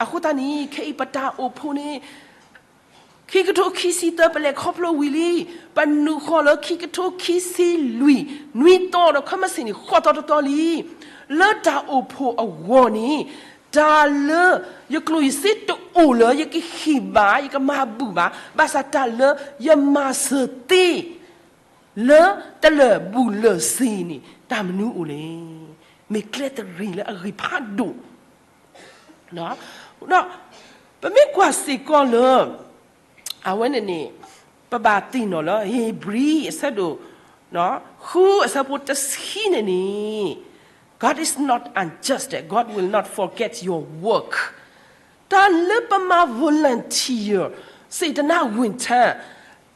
အဃိသတးန့ၣ် ခဲအံၤပတၢ်အိၣ်ဖှိၣ်န့ၣ် ခံကထိခံဆံသၢ ပလဲၤခီဖျိဝံၤလံ, ပနုာ်ဃီလၢခံကထိခံဆံလွံၢ်, နွံသီဒီး ခဲမုၢ်ဆ့ၣ်န့ၣ် ဃိးသီတသီလံ. လၢတၢ်အိၣ်ဖှိၣ်အဂီၢ်န့ၣ် တၢ်လၢယကျိၣ်ယစ့တအိၣ်လၢ ယကဟ့ၣ်ဘၣ်, ယကမၤဘူၣ်ဘၣ်, ဘၣ်ဆၣ်တၢ်လၢယမၤစၢၤသ့ လၢတလၢာ်ဘူၣ်လၢာ်စ့န့ၣ် တၢ်မနုၤအိၣ်လဲၣ်. မ့ၢ်ကျဲသရံးလၢအဂ့ၤဖးဒိၣ်. ဒီးပမ့ၢ်ကွၢ်စ့ၢ်ကီးလၢ အဝဲန့ၣ်န့ၣ် ပဘၣ်သ့ၣ်နီၣ်လၢ ဧ့ၤဘြံၤ အဆၢဒိၣ် ဃု အဆၢဖိတဆံန့ၣ်န့ၣ်, God is not unjust, that God will not forget your work. တၢ်လၢပမၤ volunteer, စေတနာ့ဝန်ထမ်း,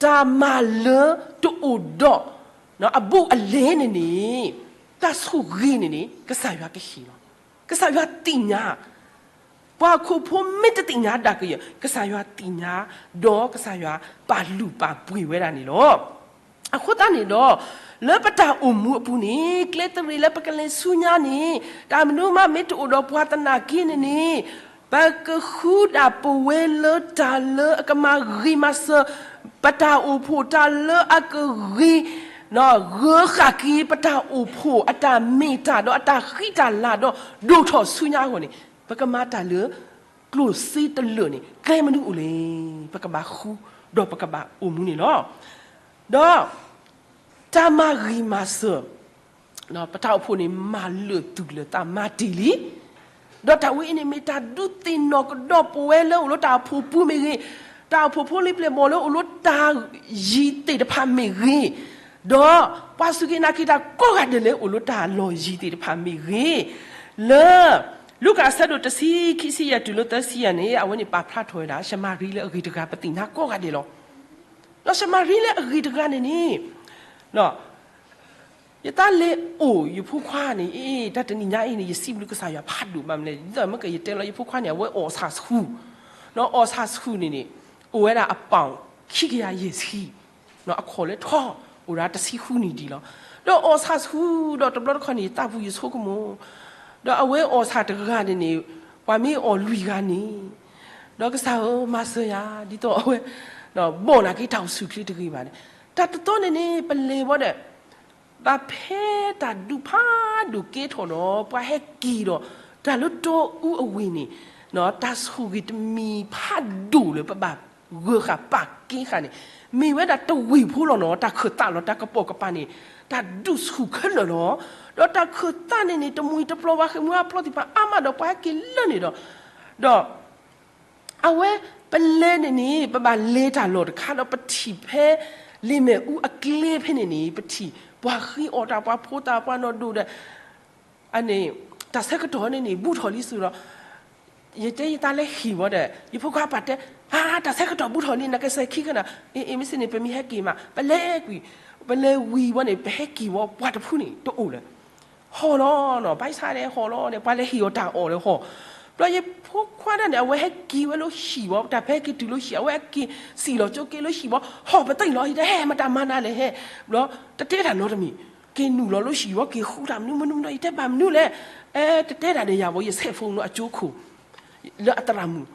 တၢ်မၤလၢတအိၣ်ဒီးအဘူးအလဲန့ၣ်န့ၣ်, တၢ်ဆိၣ်ဂ့ၤန့ၣ်န့ၣ် ကစၢ်ယွၤကဟ့ၣ်လီၤ. ကစၢ်ယွၤသ့ၣ်ညါ, ပှၤဟီၣ်ခိၣ်ဖိမ့ၢ်တသ့ၣ်ညါဒၣ်ကယၢၢ် ကစၢ်ယွၤသ့ၣ်ညါ, ဒီးကစၢ်ယွၤပာ်လုၢ်ပာ်ပှ့ၤဝဲဒၣ်န့ၣ်လီၤ. အဃိသတးန့ၣ်ဒီး လၢပတၢ်အိၣ်မူအပူၤန့ၣ် ကျဲသရံးလၢပကလဲၤဆူညါန့ၣ် တၢ်မနုၤမးမ့ၢ်တအိၣ်ဒီးပှၤသနာ်က့န့ၣ်န့ၣ်, ပကဃုဒၣ်ပဝဲလၢတၢ်လၢအကမၤဂ့ၤမၤစၢၤ ပတၢ်အိၣ်ဖှိၣ်, တၢ်လၢအကဂ့ၤ ဂၢၤဃာ်က့ၤ ပတၢ်အိၣ်ဖှိၣ်အတၢ်မ့ၢ်တၢ်ဒီးအတၢ်ဃံတၢ်လၤဒီးဒိၣ်ထီၣ်ဆူညါအဂီၢ်န့ၣ်, ပကမၤတၢ်လၢကျိၣ်စ့တလၢာ်န့ၣ် ကျဲမနုၤအိၣ်လဲၣ်. ပကဘၣ်ဃု ဒီးပကဘၣ်အိၣ်မူန့ၣ်လီၤ. ဒီးတၢ်မၤဂ့ၤမၤစၢၤ ပတၢ်အိၣ်ဖှိၣ်န့ၣ် မၤလၢာ်သူၣ်လၢာ်သးမၤတ့ၢ်လံ. ဒီးတၢ်ဝဲအံၤန့ၣ် မ့ၢ်တၢ်ဒုးသ့ၣ်နီၣ်ကဒီးပဝဲလၢအိၣ်လၢတၢ်အိၣ်ဖှိၣ်ပူၤမ့ၢ်ဂ့ၤ, တၢ်အိၣ်ဖှိၣ်ဖိလံၤပျဲၢ်ဘီၣ်လၢအိၣ်လၢတၢ်ယံၤသ့ၣ်တဖၣ်မ့ၢ်ဂ့ၤ, ဒီးပှၤစူၢ်က့ၤနာ်က့ၤတၢ်ကိးဂၤဒဲးလၢအိၣ်လၢတၢ်လီၢ်ယံၤသ့ၣ်တဖၣ်မ့ၢ်ဂ့ၤ, လၢ လူၤကၣ်အဆၢဒိၣ်တဆံ ခံဆံယဲၢ်တုၤလၢသၢဆံယဲၢ်န့ၣ် အဝဲန့ၣ်ပာ်ဖျါထီၣ်ဝဲဒၣ် ၡမၤရံလၢအဂ့ၤတဂၤ ပသ့ၣ်ညါကိးဂၤဒဲးလီၤ. ဒီးၡမၤရံလၢအဂ့ၤတဂၤန့ၣ်န့ၣ် ယသးလဲၤအိၣ်ယဖိခွါန့ၣ် အ့ တၢ်တနံၤညါအံၤန့ၣ် ယစံးဘျုးကစၢ်ယွၤဖးဒိၣ်မးမနုၤလဲၣ်, ဒ်သိးမ့ၢ်ကယတဲလီၤ ယဖိခွါန့ၣ် အဝဲအီၣ်ဆၣ်ဆူၣ်, ဒီးအီၣ်ဆၣ်ဆူၣ်န့ၣ်န့ၣ် အိၣ်ဝဲဒၣ်အပီၣ်ခံကယၤယဲၢ်ဆံ, အခီၣ်လၢထီ အိၣ်ဒၣ်တဆံဃုနံၣ်ဒံးလီၤ. ဒီးအီၣ်ဆၣ်ဆူၣ်ဒီးတဘျီတခီၣ်န့ၣ် ယသးပူၤယဆိကမိၣ်, ဒီးအဝဲအီၣ်ဆၣ်တဂၤန့ၣ်န့ၣ် ပှၤမ့ၢ်အီၣ်လွံၢ်ဂၤန့ၣ်, ဒီးကစၢ်ဧၢ မၤစၢၤယၤ ဒ်သိးအဝဲ ဘီၣ်နာ်က့တၢ်အိၣ်ဆူၣ်ချ့တဂ့ၤဘၣ်န့ၣ် တၢ်တတီန့ၣ်န့ၣ် ပလဲၤဝဲဒီး ဘၣ်ဖဲတၢ်ဒူၣ်ဖးဒိၣ်ကဲထီၣ်ဒီး ပှၤဟဲက့ၤဒီး တၢ်လၢတီအူအဝ့ၢ်န့ၣ် တၢ်ဆူၣ်ဂ့ၤတမံၤဖးဒိၣ်လၢပဘၣ်ဂၢၤဃာ်ပာ်ကဲဃာ်န့ၣ် မ့ၢ်ဝဲဒၣ်တဝ့ၢ်ဖိလီၤနီၤ. တၢ်ခၢၣ်သးလီၤ တၢ်ကပိာ်ကပၤန့ၣ် တၢ်ဒူၣ်ဆူၣ်ခဲလၢာ်လီၤ. ဒီးတၢ်ခၢၣ်သးန့ၣ်န့ၣ် တမှံၤတပျီၤ ပှၤဃ့ၢ်မှံဟးဖျိးသ့ၣ်တဖၣ်အါမးဒီး ပှၤဟဲက့ၤလၢန့ၣ်ဒီး ဒီး အဝဲ ပလဲၤန့ၣ်န့ၣ် ပဘၣ်လဲၤတၢ်လီၢ်တခါဒီး ပထံၣ်ဖဲ လ့ၣ်မဲာ်အူအကျဲဖဲန့ၣ်န့ၣ် ပထံၣ် ပှၤဃ့အီၣ်တၢ် ပှၤဖိသၣ် ပှၤနီၢ်ဒိၣ်ဒီး အန့ၣ် တၢ်ဆၢကတီၢ်န့ၣ်န့ၣ် ဘူးထီၣ်လံစ့ၢ်ဒီး ယတဲယတၢ်လဲၤဟ့ၣ်ဝဲဒီး ယဖိခွါပာ်တဲ အါ တၢ်ဆၢကတီၢ်ဘူးထီၣ်လံ နကစဲၤခံကနၤ အ့ အ့ မ့ၢ်စ့ၢ်န့ၣ် ပမ့ၢ်ဟဲက့ၤမး ပလဲၤကွံာ် ပလဲၤဝံၤဝဲန့ၣ် ပဟဲက့ၤဝဲ ပှၤတဖုန့ၣ် တအိၣ်လၢၤ ဟီၣ်လီၤနီၤ ဘၣ်ဆၣ်ဒီးဟီၣ်လီၤဒီး ပှၤလဲၤဟ့ၣ်အီၤတၢ်အီၣ်ဒီးဟီၣ် ဘျီယဖိခွါဒၣ်န့ၣ် အဝဲဟဲက့ၤဝဲလၢဟံၣ်ဝဲ တၢ်ဖဲက့ၤတုၤလၢဟံၣ် အဝဲက့ၤစံၣ်လီၤကၠိက့ၤလၢဟံၣ်ဝဲ ဟီၣ်ပသံၣ်လီၤ ယတဲဟဲ မတၤမၤနၤလဲၣ်ဟဲ ဘျီ တတဲတၢ်နီတမံၤ က့ၤနုာ်လီၤလၢဟံၣ်ဝဲ က့ၤဃူတၢ်မနုၤမနုၤမနုၤ ယတဲဘၣ်မနုၤလဲၣ် အဲ တတဲတၢ်ဒီးယၤဘၣ် ယဆဲးဖိနုာ်အကၠိခိၣ် လၢအသရၣ်မုၣ်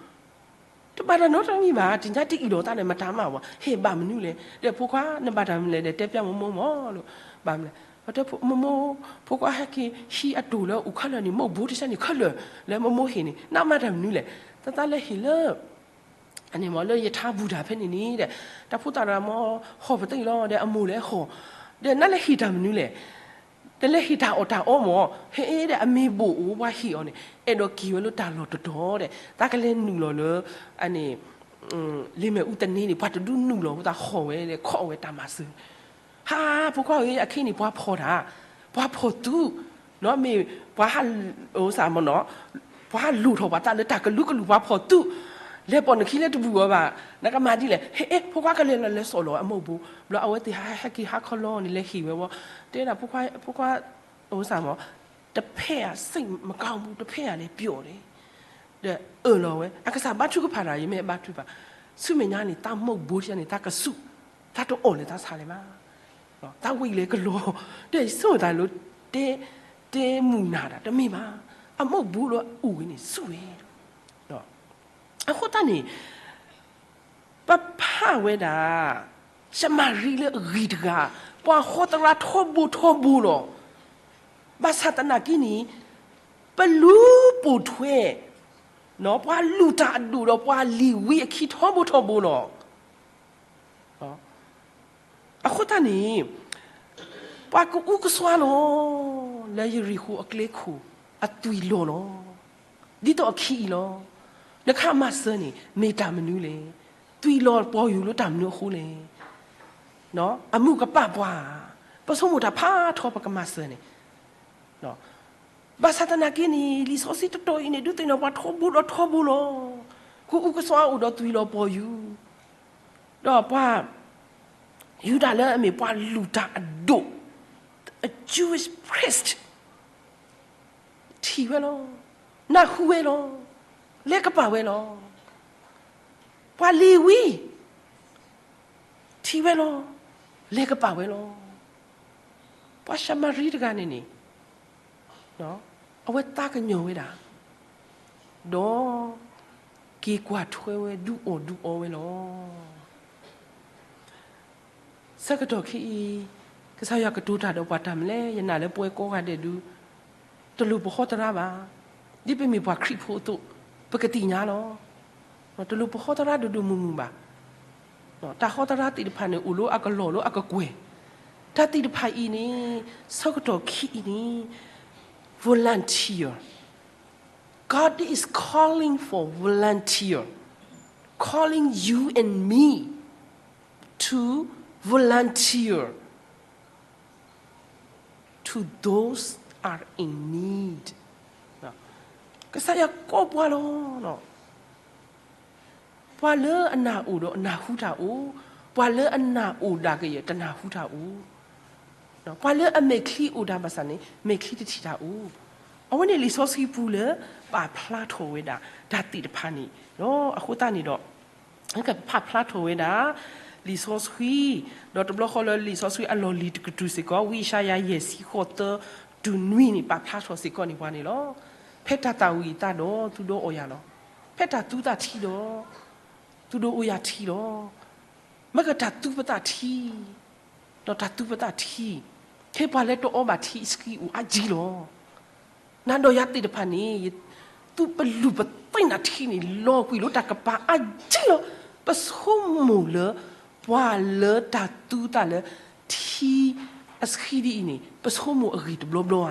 တဘၣ်တၢ်နီတမံၤဘၣ် တညါတအံၣ်လိာ်သးန့ၣ် မတၤမးဝဲ ဟဲဘၣ်မနုၤလဲၣ် ဒီးဖိခွါ နဘၣ်တၢ်မနုၤလဲၣ် ဒီးတဲပျၢ်မိၢ်မိၢ်မၢ်လီၤ ဘၣ်မနုၤလဲၣ် မိၢ်မိၢ် ဖိခွါဟဲက့ၤဟံးအတိၢ်လၢအိၣ်ခဲလၢာ်န့ၣ် မုၢ်ဘိတဆၢန့ၣ်ခဲလၢာ် လၢမိၢ်မိၢ်ဟ့ၣ်န့ၣ် နမၤတၢ်မနုၤလဲၣ် သးသးလဲၤဟ့ၣ်လၢ အန့ၣ်မၢ် လၢယထါဘူၣ်တၢ်ဖဲန့ၣ်န့ၣ်ဒီး တၢ်ဖိသၣ်တဂၤမၢ် ဟီၣ်ပသံၣ်လီၤ ဒီးအမိၢ်လဲၤဟီၣ် ဒီးနလဲၤဟ့ၣ်တၢ်မနုၤလဲၣ် တလဲၤဟ့ၣ်တၢ်အီၣ်တၢ်အီမၢ် ဟဲဒီးအမ့ၢ်ဘိၣ်အိၣ်ပှၤဟ့ၣ်အီၤန့ၣ် အဲၣ်ဒိးက့ၤဝဲလၢတၢ်လီၢ်တတီၤဒီး သးကလဲၤနုာ်လီၤလၢ အန့ၣ် လ့ၣ်မဲာ်အူတန့ၢ်န့ၣ် ပှၤတဒုနုာ်လီၤ သးဟီၣ်ဝဲဒီးခီၣ်ဝဲတၢ်မၤစၢၤ ဟါ ဖိခွါဧၢ အခဲအံၤန့ၣ် ပှၤဖီၣ်တၢ် ပှၤဖီၣ်သုး မ့ၢ်ပှၤဟး အိၣ်စၢ်မၢ်နီၤ ပှၤဟးလိၣ်ထီၣ်ပှၤသးလၢတၢ်ကလုာ်ကလုာ် ပှၤဖီၣ်သုး လဲၤပိာ်နခံလၢတဘူၣ်အီၤဘၣ် နကမၤဒ်လဲၣ် ဟဲ ဖိခွါကလဲၤလီၤလဲၤစိာ်လီၤအမိၢ်ဘိ ဘျီအဝဲသ့ၣ်ဟဲက့ၤဟးခီလီၤန့ၣ် လဲၤဟ့ၣ်ဝဲဝဲ တဲဒၣ် ဖိခွါ ဖိခွါ အိၣ်စၢ်မၢ် တဖဲအစိတ်မကောင်းဘူး တဖဲအလဲၤပျီၢ်န့ၣ် ဒီးအၢၣ်လီၤဝဲ အကစၢ်ဘါထုကဖၣ်တၢ် ယမ့ၢ်ဘါထုကဖၣ် ဆူမဲာ်ညါန့ၣ် သးမိၢ်ဘိတန့ၣ် သးကစူၢ် သးတအီၣ်လၢၤသးဆါလဲၣ်ဘၣ် သးဝံၤလဲၤကလီၤ ဒီးယဆိကမိၣ်သးလၢ တဲ တဲမုၢ်နၤတၢ် တမ့ၢ်ဘၣ် အမိၢ်ဘိလၢအအိၣ်ဝဲန့ၣ် စူၢ်ဝဲ အဃိသတးန့ၣ် ပဖးဝဲဒၣ် ၡမၤရံလၢအဂ့ၤတဂၤ ပှၤဟီသရၣ်ထီဘိထီဘိလီၤ. ဘၣ်ဆၣ်သနာ်က့န့ၣ် ပလူၤပိာ်ထွဲ ပှၤလူၤတၢ်အဒိၣ်ဒီးပှၤလ့ၤဝံအခံထီဘိထီဘိလီၤ. အဃိသတးန့ၣ် ပှၤကအုကစွါလီၤ လၢယရံၣ်ဃိၤအကျဲခိၣ်အသွံၣ်လီၤလီၤ. ဒ်သိးအခံအံၤလီၤ. နကမၤစၢၤန့ၣ် မ့ၢ်တၢ်မနုၤလဲၣ်. သွံၣ်လီၤပီၢ်ယူၤလၢတၢ်မနုၤအဃိလဲၣ်. အမုၢ်ကပာ်ပှၤ, ပဆိကမိၣ်တၢ်ဖးထီပကမၤစၢၤန့ၣ် ဘၣ်ဆၣ်သနာ်က့န့ၣ် လံာ်စီဆှံတတီၤအံၤန့ၣ် ဒုးသ့ၣ်နီၣ်ပှၤထီဘိဒီးထီဘိလီၤ. ကအုကစွါအိၣ်ဒီးသွံၣ်လီၤပီၢ်ယူၤ, ဒီးပှၤယူဒၤလၢအမ့ၢ်ပှၤလူၤတၢ်အဒိၣ်, a Jewish priest, ထံၣ်ဝဲလီၤ. နၢ်ဟူဝဲလီၤ. လဲၤကပာ်ဝဲလီၤ. ပှၤလ့ၤဝံ ထံၣ်ဝဲလီၤ. လဲၤကပာ်ဝဲလီၤ. ပှၤၡမၤရံတဂၤန့ၣ်န့ၣ် အဝဲသးကညီၤဝဲဒၣ်, ဒီးက့ၤကွၢ်ထွဲဝဲဒုးအီၣ်ဒုးအီဝဲလီၤ. ဆၢကတီၢ်ခဲအံၤ ကစၢ်ယွၤကတိၤတၢ်ဒီးပှၤတၢ်မနုၤလဲၣ်. ယနာ်လၢပဝဲကိးဂၤဒဲးဒုး တလိၣ်ပဟီသရၣ်ဘၣ်. ဒ်ပမ့ၢ်ပှၤခရံာ်ဖိအသိး ပကသ့ၣ်ညါလီၤ. တလိၣ်ပဟီသရၣ်ဒိၣ်ဒိၣ်မုၢ်မုၢ်ဘၣ်. တၢ်ဟီသရၣ်သ့ၣ်တဖၣ်န့ၣ် အိၣ်လၢအကလီၢ်လၢအကကွဲၢ်. တၢ်သ့ၣ်တဖၣ်အံၤန့ၣ် ဆၢကတီၢ်ခံအံၤန့ၣ် volunteer. God is calling for volunteer, calling you and me to volunteer to those are in need. ကစၢ်ယွၤကိးပှၤလီၤ. ပှၤလၢအနၢ်အိၣ်ဒီးအနၢ်ဟူတၢ်အိၣ်, ပှၤလၢအနၢ်အိၣ်ဒၣ်ကယဲၢ်တနၢ်ဟူတၢ်အိၣ်, ပှၤလၢအမဲာ်ချံအိၣ်ဒၣ်ဘၣ်ဆၣ်န့ၣ် မဲာ်ချံတထံၣ်တၢ်အိၣ်. အဝဲန့ၣ်လံာ်စီဆှံပူၤလၢပာ်ဖျါထီၣ်ဝဲဒၣ်တၢ်သ့ၣ်တဖၣ်န့ၣ်, အဃိသတးန့ၣ်ဒီး ကဖးဖျါထီၣ်ဝဲဒၣ် လံာ်စီဆှံ, ဒီးတဘျီဃီလၢလံာ်စီဆှံအလီၢ်လံၤတကတြူၢ်စ့ၢ်ကီး ဝံယၡါယၤ ယဲၢ်ဆံဃိးသၢ တုၤနွံန့ၣ် ပာ်ဖျါထီၣ်စ့ၢ်ကီးန့ၣ်ပှၤန့ၣ်လီၤ. ဖဲတၢ်သၣ်ဝံၤအသးဒီး သုဒိးအီၣ်ယၤလီၤ. ဖဲတၢ်သူသးထံဒီး သုဒိးအိၣ်ယၤထံလီၤ. မ့ၢ်ကတၢ်သူပသးထံ ဒီးတၢ်သူပသးထံ, ခဲပှၤလၢတအီဘၣ်ထံအဆှံအိၣ်အါကံလီၤ. နၤဒီးယၤသ့ၣ်တဖၣ်န့ၣ် ယသူပလူၢ်ပသ့ၣ်နၤထံန့ၣ်လီၤကွံာ်လၢတၢ်ကပၤအါကံလီၤ. ပဆိကမိၣ်လၢ ပှၤလၢတၢ်သူသးလၢထံအဆှံဒ်အံၤန့ၣ် ပဆိကမိၣ်အဂ့ၢ်တဘျီဘျီဧ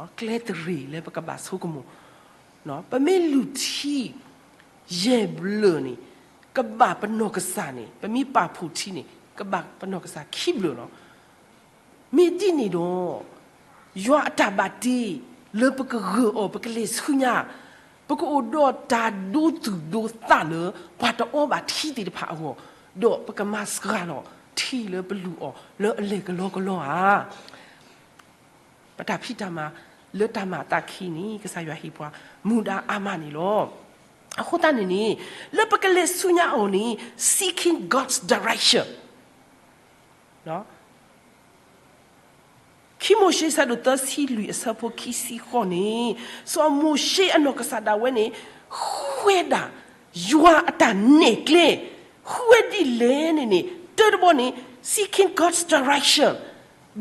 ါ. ကျဲတရ့ၣ်လၢပကဘၣ်ဆိကမိၣ်, ပမ့ၢ်လူၢ်ထံ ယဲၢ်ဘျၢၣ်န့ၣ် ကဘၣ်ပနီၢ်ကစၢ်န့ၣ် ပမ့ၢ်ပာ်ဖှိၣ်ထံန့ၣ် ကဘၣ်ပနီၢ်ကစၢ်ခံဘျၢၣ်လီၤ. မ့ၢ်ဒ်န့ၣ်ဒီး ယွၤအတၢ်ဘၣ်တ့ လၢပကဂၢၢ်အီၤ ပကလဲၤဆူညါ, ပကအိၣ်ဒီးတၢ်ဒိသူၣ်ဒိသးလၢ ပှၤတအီဘၣ်ထံသ့ၣ်တဖၣ်အဂီၢ်, ဒီးပကမၤစှၤလီၤထံလၢပလူၢ်အီၤလၢအလဲၤကလီကလီဧါ. ပတၢ်ဖံးတၢ်မၤလၢတၢ်မၤအသးခံန့ၣ် ကစၢ်ယွၤဟ့ၣ်ပှၤမူဒါအါမးန့ၣ်လီၤ. အဃိသတးန့ၣ်န့ၣ် လၢပကလဲၤဆူညါအီၤန့ၣ် seeking God's direction ခံမိၤၡ့ဆၢဒိၣ်သၢဆံလွံၢ်အဆၢဖိခံဆံဃိးန့ၣ်, စီၤမိၤၡ့အနီၢ်ကစၢ်ဒၣ်ဝဲန့ၣ် ဃုဝဲဒၣ် ယွၤအတၢ်နဲၣ်ကျဲ, ဃုဝဲဒ်လဲၣ်န့ၣ်န့ၣ် တၢတဘီန့ၣ် seeking God's direction,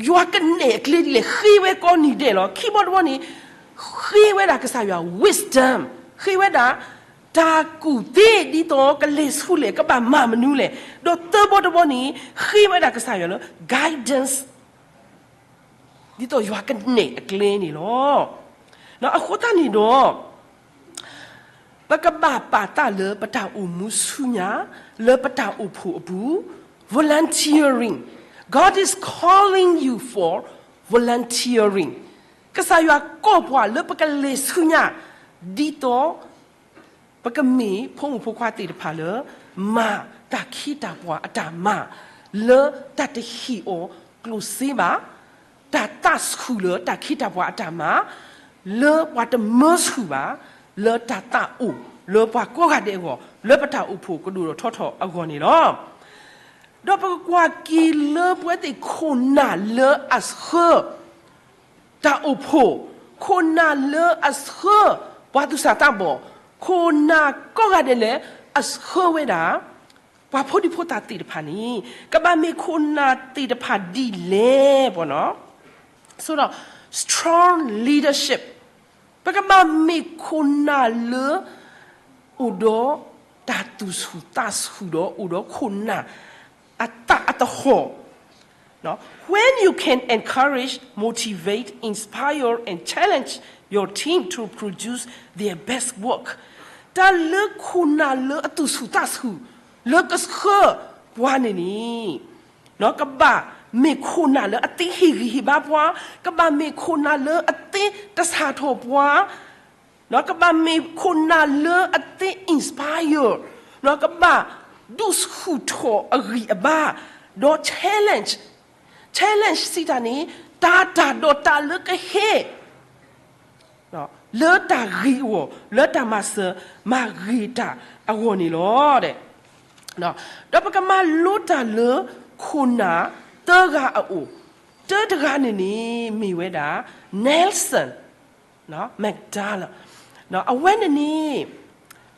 ယွၤကနဲၣ်အကျဲဒ်လဲၣ် ဃ့ဝဲကိးနံၤဒဲးလီၤ. ခံဘီတဘီန့ၣ် ဃ့ဝဲဒၣ်ကစၢ်ယွၤ wisdom, ဃ့ဝဲဒၣ် တၢ်ကူၣ်သ့ဒ်သိးကလဲၤဆူလဲၣ် ကဘၣ်မၤမနုၤလဲၣ်. ဒီးသၢဘီတဘီန့ၣ် ဃ့ဝဲဒၣ်ကစၢ်ယွၤလၢ guidance ဒ်သိးယွၤကနဲၣ်အကျဲန့ၣ်လီၤ. အဃိသတးန့ၣ်ဒီး ပကဘၣ်ပာ်သးလၢပတၢ်အိၣ်မူဆူညါ လၢပတၢ်အိၣ်ဖှိၣ်အပူၤ, volunteering, God is calling you for volunteering, ကစၢ်ယွၤကိးပှၤလၢပကလဲၤဆူညါ ဒ်သိး ပကမ့ၢ်ဖိမုၣ်ဖိခွါသ့ၣ်တဖၣ်လၢ မၤတၢ်ခ့တၢ်ပှၤအတၢ်မၤ လၢတၢ်တဟ့ၣ်အီၤကျိၣ်စ့ဘၣ်, တၢ်သးဆူၣ်လၢတၢ်ခ့တၢ်ပှၤအတၢ်မၤ, လၢပှၤတမၢဆူၣ်ဘၣ်, လၢတၢ်သးအိၣ်လၢပှၤကိးဂၤဒဲးအဂီၢ် လၢပတၢ်အိၣ်ဖှိၣ်ကဒိၣ်ထီၣ်ထီထီၣ်အဂီၢ်န့ၣ်လီၤ. ဒီးပကကွၢ်က့ၤလၢပဝဲသ့ၣ်ခိၣ်နၢ်လၢအဆှၢ တၢ်အိၣ်ဖှိၣ်, ခိၣ်နၢ်လၢအဆှၢ ပှၤသူၣ်စၢ်သးဘီၣ်, ခိၣ်နၢ်ကိးဂၤဒဲးလၢအဆှၢဝဲဒၣ် ပှၤဖိဒံဖိသၣ်သ့ၣ်တဖၣ်န့ၣ် ကဘၣ်မ့ၢ်ခိၣ်နၢ်သ့ၣ်တဖၣ်ဒ်လဲၣ် ပနီၤ, ဆိုတော့ strong leadership ပကဘၣ်မ့ၢ်ခိၣ်နၢ်လၢ အိၣ်ဒီးတၢ်သူၣ်ဆူၣ်သးဆူၣ်ဒီး အိၣ်ဒီးခိၣ်နၢ်အသးအတဟီၣ် When you can encourage, motivate, inspire, and challenge your team to produce their best work, တၢ်လၢခိၣ်နၢ်လၢအသူၣ်ဆူၣ်သးဆူၣ် လၢကဆှၢပှၤန့ၣ်န့ၣ် ကဘၣ်မ့ၢ်ခိၣ်နၢ်လၢအသ့ဟ့ၣ်ဂံၢ်ဟ့ၣ်ဘါပှၤ, ကဘၣ်မ့ၢ်ခိၣ်နၢ်လၢအသ့တဆၣ်ထီၣ်ပှၤ, ကဘၣ်မ့ၢ်ခိၣ်နၢ်လၢအသ့ inspire, ကဘၣ်ဒုးဆူၣ်ထီၣ်အဂံၢ်အဘါ, ဒီး challenge, challenge စံးတၢ်န့ၣ် တၢ်တၢ်ဒီးတၢ်လၢကဟဲ လၢတၢ်ဂ့ၤအဂီၢ်, လၢတၢ်မၤစၢၤမၤဂ့ၤတၢ်အဂီၢ်န့ၣ်လီၤ. ဒီးပကမၤလိတၢ်လၢခိၣ်နၢ်သၢဂၤအအိၣ်, တၢတဂၤန့ၣ်န့ၣ် မ့ၢ်ဝဲဒၣ် Nelson Mandela, အဝဲန့ၣ်န့ၣ်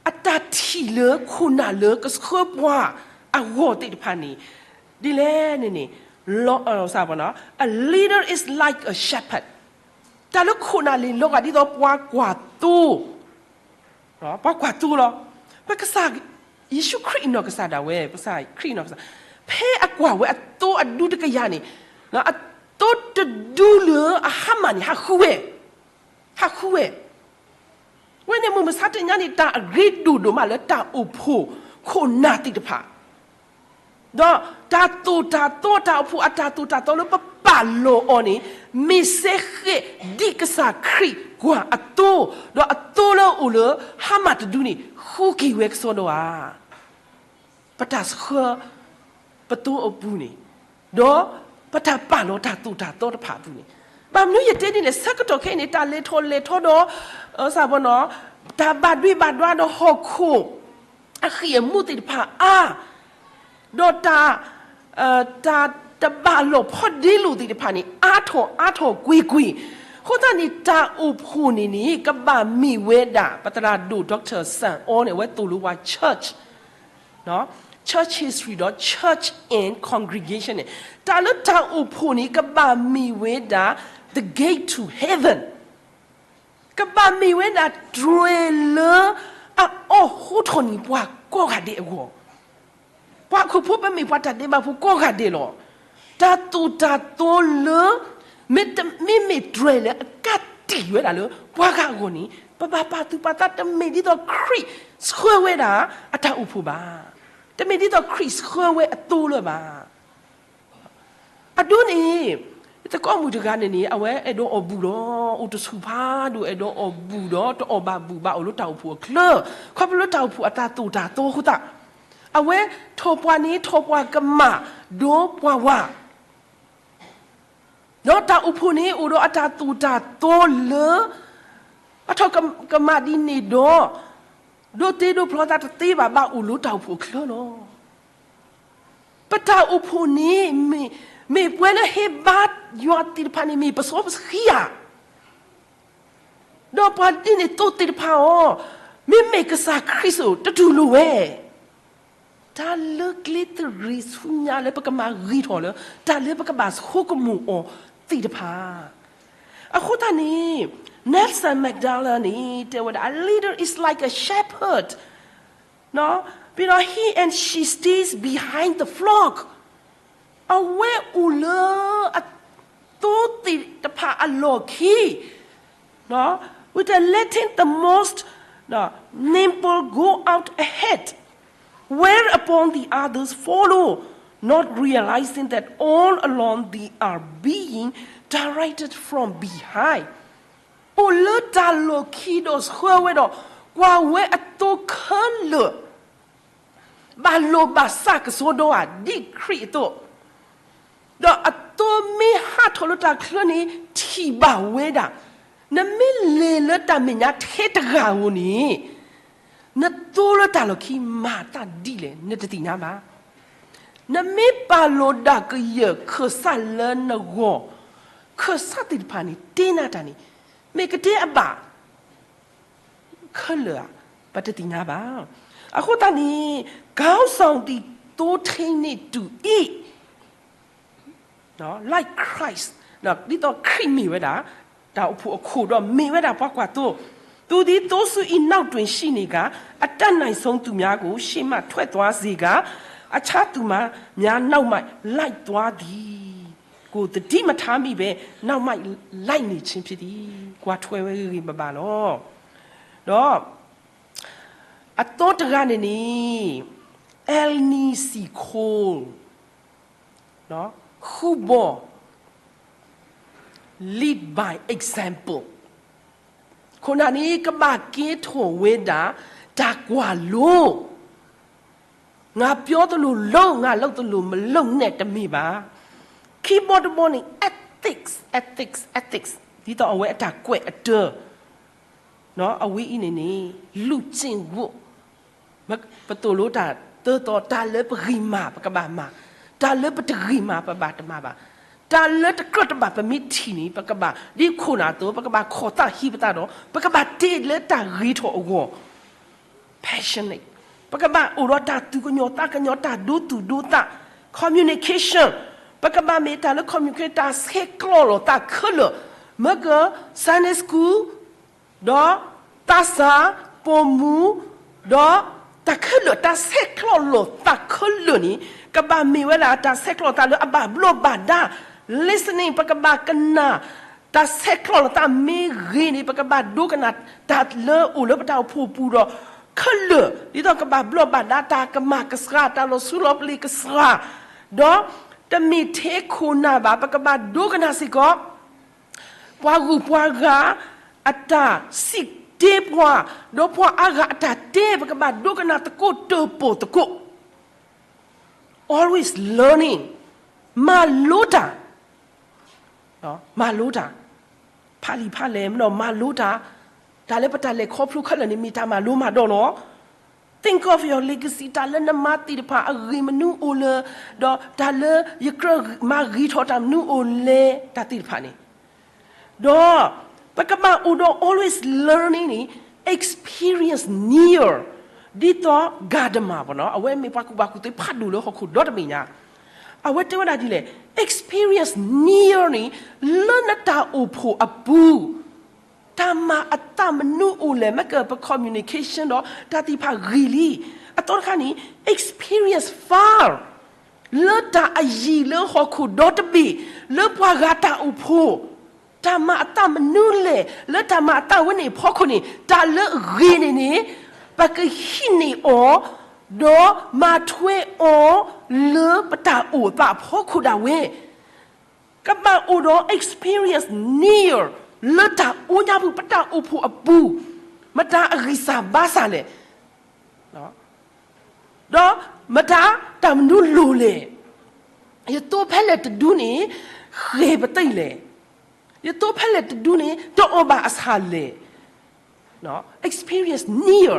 အတၢ်ထံၣ်လၢခိၣ်နၢ်လၢကဆှၢပှၤအဂီၢ်သ့ၣ်တဖၣ်န့ၣ် ဒ်လဲၣ်န့ၣ်န့ၣ် A leader is like a shepherd, တၢ်လၢခိၣ်နၢ်န့ၣ် လီၤဂာ်ဒ်သိးပှၤကွၢ်သိ, ပှၤကွၢ်သိလီၤ. ပကစၢ်ယ့ၣ်ၡူးခရံာ်အနီၢ်ကစၢ်ဒၣ်ဝဲ, ပကစၢ်ခရံာ်အနီၢ်ကစၢ်, ဖဲအကွၢ်ဝဲအသိအဒူတကယၤန့ၣ်, အသိတဒူလၢအဟါမၢ်န့ၣ် ဟးဃုဝဲ, ဟးဃုဝဲ ဝဲန့ၣ်မုၢ်မဆါတနံၤညါန့ၣ် တၢ်အရ့ဒိၣ်ဒိၣ်မးလၢတၢ်အိၣ်ဖှိၣ်ခိၣ်နၢ်သ့ၣ်တဖၣ်, ဒီးတၢ်သိၣ်တၢ်သီ တၢ်အိၣ်ဖှိၣ်အတၢ်သိၣ်တၢ်သီလၢပပာ်လီၤအီၤန့ၣ် မ့ၢ်စ့ၢ်ကီးဒ်ကစၢ်ခရံာ်ကွၢ်အသိ, ဒီးအသိလၢအအိၣ်လၢဟါမၢ်တဒူန့ၣ် ဃုက့ၤဝဲကစီဒီဧါ. ပတၢ်ဆှၢ ပသိအပူၤန့ၣ်, ဒီးပတၢ်ပာ်လီၤတၢ်သိၣ်တၢ်သီတဖၣ်အပူၤန့ၣ်, ဘၣ်မနုၤယတဲဒ်န့ၣ် ဆၢကတီၢ်ခဲအံၤန့ၣ် တၢ်လဲၤထီၣ်လဲၤထီဒီး စၢ်ဘီနီၤ, တၢ်ဘၣ်ဒွံးဘၣ်ဒွါဒီးဟီၣ်ခိၣ် အဃံၢ်အမူသ့ၣ်တဖၣ်အါ, ဒီးတၢ် တၢ်တဘၣ်လိာ်ဖီဒ့လိာ်သ့ၣ်တဖၣ်န့ၣ် အါထီၣ်အါထီၣ်ကွ့ၢ်ကွ့ၢ်, အဃိသတးန့ၣ် တၢ်အိၣ်ဖှိၣ်န့ၣ်န့ၣ် ကဘၣ်မ့ၢ်ဝဲဒၣ် ပသရၣ်ဒိၣ် Doctor စၣ်အီန့ၣ် အဝဲသိၣ်လိပှၤ church, church history ဒီး church and congregation န့ၣ် တၢ်လၢတၢ်အိၣ်ဖှိၣ်န့ၣ် ကဘၣ်မ့ၢ်ဝဲဒၣ် the gate to heaven, ကဘၣ်မ့ၢ်ဝဲဒၣ်တြဲၤလၢ အအီၣ်ဟိထီၣ်န့ၢ်ပှၤကိးဂၤဒဲးအဂီၢ်, ပှၤဟီၣ်ခိၣ်ဖိ ပမ့ၢ်ပှၤတၢ်ဒဲးဘးဖိကိးဂၤဒဲးလီၤ. တၢ်သိၣ်တၢ်သီလၢ မ့မ့ၢ်တြဲၤလၢအကးတံာ်ဝဲဒၣ်လၢပှၤဂၤအဂီၢ်န့ၣ် ပဘၣ်ပာ်သူၣ်ပာ်သး တမ့ၢ်ဒ်သိးခရံာ်ဆှၢဝဲဒၣ်အတၢ်အိၣ်ဖှိၣ်ဘၣ်. တမ့ၢ်ဒ်သိးခရံာ်ဆှၢဝဲအသိလၢၤဘၣ်. အဒိန့ၣ် သကိးမုၣ်တဂၤန့ၣ်န့ၣ် အဝဲအဲၣ်ဒိးအီၣ်ဘူၣ်ဒီး အိၣ်တဆူၣ်ဖးဒိၣ်အဲၣ်ဒိးအီၣ်ဘူၣ်ဒီး တအီၣ်ဘၣ်ဘူၣ်ဘၣ်အိၣ်လၢတၢ်အိၣ်ဖှိၣ်အချၢ, ခီဖျိလၢတၢ်အိၣ်ဖှိၣ်အတၢ်သိၣ်တၢ်သီအဃိသတး, အဝဲထီၣ်ပှၤန့ၣ် ထီၣ်ပှၤကမၣ်ဒိပှၤဝၤ ဒီးတၢ်အိၣ်ဖှိၣ်န့ၣ် အိၣ်ဒီးအတၢ်သိၣ်တၢ်သီလၢ အထီၣ်ကမၣ်ဒ်န့ၣ်ဒီး ဒိးတ့ဒိးဖျီသးတသ့ဘၣ် ဘၣ်အိၣ်လၢတၢ်အိၣ်ဖှိၣ်အချၢလီၤ. ပတၢ်အိၣ်ဖှိၣ်န့ၣ် မ့ၢ်ပှၤလၢဟ့ၣ်ဘါယွၤသ့ၣ်တဖၣ်န့ၣ် မ့ၢ်ပစီပဆှံဧါ, ဒီးပှၤဒ်န့ၣ်သိးသ့ၣ်တဖၣ်အီၤ မ့မ့ၢ်ကစၢ်ခရံာ်စိၤတတူၢ်လိာ်ဝဲ တၢ်လၢကျဲသရံးဆူညါလၢပကမၤဂ့ၤထီၣ်လၢ တၢ်လၢပကဘၣ်ဆိကမိၣ်အီၤသ့ၣ်တဖၣ်. အဃိသတးန့ၣ် Nelson Mandela န့ၣ် တဲဝဲဒၣ် a leader is like a shepherd, ဒီး he and she stays behind the flock, အဝဲအိၣ်လၢအသိသ့ၣ်တဖၣ်အလီၢ်ခံ with a letting the most nimble go out ahead, whereupon the others follow, not realizing that all along they are being directed from behind. အိၣ်လၢတၢ်လီၢ်ခံဒီးဆှၢဝဲဒီး ကွၢ်ဝဲအသိခဲလၢာ် ဘၣ်လိာ်ဘၣ်စးကစီဒီဧါ ဒ်ခရံာ်အသိး, ဒီးအသိမ့ၢ်ဟးထီၣ်လၢတၢ်ချၢန့ၣ် ထံၣ်ဘၣ်ဝဲဒၣ်, နမ့ၢ်လဲၤလၢတၢ်မဲာ်ညါထဲတဂၤဧိၤန့ၣ်, နသိလၢတၢ်လီၢ်ခံမၤတၢ်ဒ်လဲၣ် နတသ့ၣ်ညါဘၣ်. နမ့ၢ်ပာ်လီၤဒၣ်ကယၢၢ်ခၢၣ်စးလၢနဂီၢ်, ခၢၣ်စးသ့ၣ်တဖၣ်န့ၣ် တ့နၤတၢ်န့ၣ် မ့ၢ်ကတဲအဘၣ် ခဲလၢာ်ဧါ, ပတသ့ၣ်ညါဘၣ်. အဃိသတးန့ၣ် ခေါင်းဆောင်သည် သိထိန်းနှင့်တူ၏, like Christ, ဒ်သိးခရံာ်မ့ၢ်ဝဲဒၣ် တၢ်အိၣ်ဖှိၣ်အခိၣ်ဒီးမ့ၢ်ဝဲဒၣ်ပှၤကွၢ်သိ, သူသည်သိုးစု၏နောက်တွင်ရှိနေကာ, အတတ်နိုင်ဆုံးသူများကို ရှေ့မှထွက်သွားစေကာ, အခြားသူများနောက်မှလိုက်သွားသည်ကို သတိမထားမိဘဲ နောက်မှလိုက်နေခြင်းဖြစ်သည်. ကွၢ်ထွဲဝဲဂ့ၤဂ့ၤဘၣ်ဘၣ်လီၤ. ဒီး အသီတဂၤန့ၣ်န့ၣ် Eleni Seacole, ဃုဘီ lead by example, ခိၣ်နၢ်န့ၣ် ကဘၣ်ကဲထီၣ်ဝဲဒၣ် တၢ်ကွၢ်လိ ငါပြောသလိုလုပ်, ငါလုပ်သလိုမလုပ်နဲ့ တမ့ၢ်ဘၣ်. ခံဘီတဘီန့ၣ် ethics, ethics, ethics, ဒ်သိးအဝဲအတၢ်ကွဲးအတၢၢ်, အဝဲအံၤန့ၣ်န့ၣ် လူ့ကျင့်ဝတ်, ပသိၣ်လိတၢ်တၢသီ, တၢ်လၢပဂ့ၤမၤ ပကဘၣ်မၤ, တၢ်လၢပတဂ့ၤမၤ ပဘၣ်တမၤဘၣ်, တၢ်လၢတကြၢးတဘၣ်ပမ့ၢ်ထံၣ်န့ၣ် ပကဘၣ် ဒ်ခိၣ်နၢ်အသိး ပကဘၣ်ခိးသၣ်ဟံးပသးဒီး ပကဘၣ်တ့လၢတၢ်ဂ့ၤထီၣ်အဂီၢ် passionate, ပကဘၣ်အိၣ်ဒီးတၢ်သူၣ်ကညီၤသးကညီၤ တၢ်ဒိသူၣ်ဒိသး, communication, ပကဘၣ်မ့ၢ်တၢ်လၢ communicate တၢ်ဆဲးကျိးလိာ်သးခဲလၢာ်, မ့ၢ်က Sunday school, ဒီးသးစၢ်, ပိာ်မုၣ်, ဒီးတၢ်ခဲလၢာ် တၢ်ဆဲးကျိးလိာ်သးခဲလၢာ်န့ၣ် ကဘၣ်မ့ၢ်ဝဲဒၣ်တၢ်ဆဲးကျိးသးလၢအဘၣ်ဘျီးဘၣ်ဒါ, listening, ပကဘၣ်ကနၣ် တၢ်ဆဲးကျိးလိာ်သးမ့ၢ်ဂ့ၤန့ၣ် ပကဘၣ်ဒိကနၣ်တၢ်လၢအိၣ်လၢပတၢ်အိၣ်ဖှိၣ်ပူၤဒီး ခဲလၢာ် ဒ်သိးကဘၣ်ဘျီးဘၣ်ဒါ တၢ်ကမၤကစှၤ တၢ်လီၤဆူလီၤပလ့ၤကစှၤ, ဒီးတမ့ၢ်ထဲခိၣ်နၢ်ဘၣ် ပကဘၣ်ဒိကနၣ်စ့ၢ်ကီး ပှၤဂုၤပှၤဂၤအတၢ်စံးတ့ပှၤ, ဒီးပှၤအါဂၤအတၢ်တဲ ပကဘၣ်ဒိကနၣ်သကိးတၢၢ်ပိာ်သကိး always learning, မၤလိတၢ်, မၤလိတၢ်, ဖးလံာ်ဖးလဲၢ်မ့ၢ်ဒီးမၤလိတၢ်, တၢ်လၢပတၢ်လဲၤခီဖျိခဲလၢာ်န့ၣ် မ့ၢ်တၢ်မၤလိမၤဒိးလီၤ. Think of your legacy, တၢ်လၢနမၤသ့ၣ်တဖၣ်အဂ့ၢ်မနုၤအိၣ်လဲၣ်, ဒီးတၢ်လၢယကြၢးမၤဂ့ၤထီၣ်တၢ်မနုၤအိၣ်လဲၣ် တၢ်သ့ၣ်တဖၣ်န့ၣ် ဒီးပကဘၣ်အိၣ်ဒီး always learning န့ၣ် experience near ဒ်သိး Gadamer ပေါ့နော်, အဝဲမ့ၢ်ပှၤကူၣ်ဘၣ်ကူၣ်သ့ဖးဒိၣ်လၢဟီၣ်ခိၣ်ဒီတဘ့ၣ်ညါ, အဝဲတဲဝဲဒၣ်ဒ်လဲၣ်, experience near န့ၣ် လၢနတၢ်အိၣ်ဖှိၣ်အပူၤ တၢ်မၤအသးမနုၤအိၣ်လဲၣ်, မ့ၢ်ကပ communication ဒီးတၢ်သ့ၣ်တဖၣ်ဂ့ၤလံ. အသီတခါန့ၣ် experience far လၢတၢ်အယံၤလၢဟီၣ်ခိၣ်ဒီတဘ့ၣ်, လၢပှၤဂၤတၢ်အိၣ်ဖှိၣ် တၢ်မၤအသးမနုၤလဲၣ်, လၢတၢ်မၤအသးဝဲန့ၣ်အဖီခိၣ်န့ၣ် တၢ်လၢအဂ့ၤန့ၣ်န့ၣ် ပကဟံးန့ၢ်အီၤ ဒီးမၤထွဲအီၤ လၢပတၢ်အိၣ်အသးအဖီခိၣ်ဒၣ်ဝဲ, ကဘၣ်အိၣ်ဒီး experience near လၢတၢ်အိၣ်ညါပူၤ ပတၢ်အိၣ်ဖှိၣ်အပူၤ, မတၤအဂံၢ်စၢ်ဘါစၢ်လဲၣ်, ဒီးမတၤတၢ်မနုၤလိၤလဲၣ်, ယသိဖဲလဲၣ်တဒုန့ၣ် ဃဲၤပသ့လဲၣ်, ယသိဖဲလဲၣ်တဒုန့ၣ် တအီၣ်ဘၣ်အဆၣ်လဲၣ်, experience near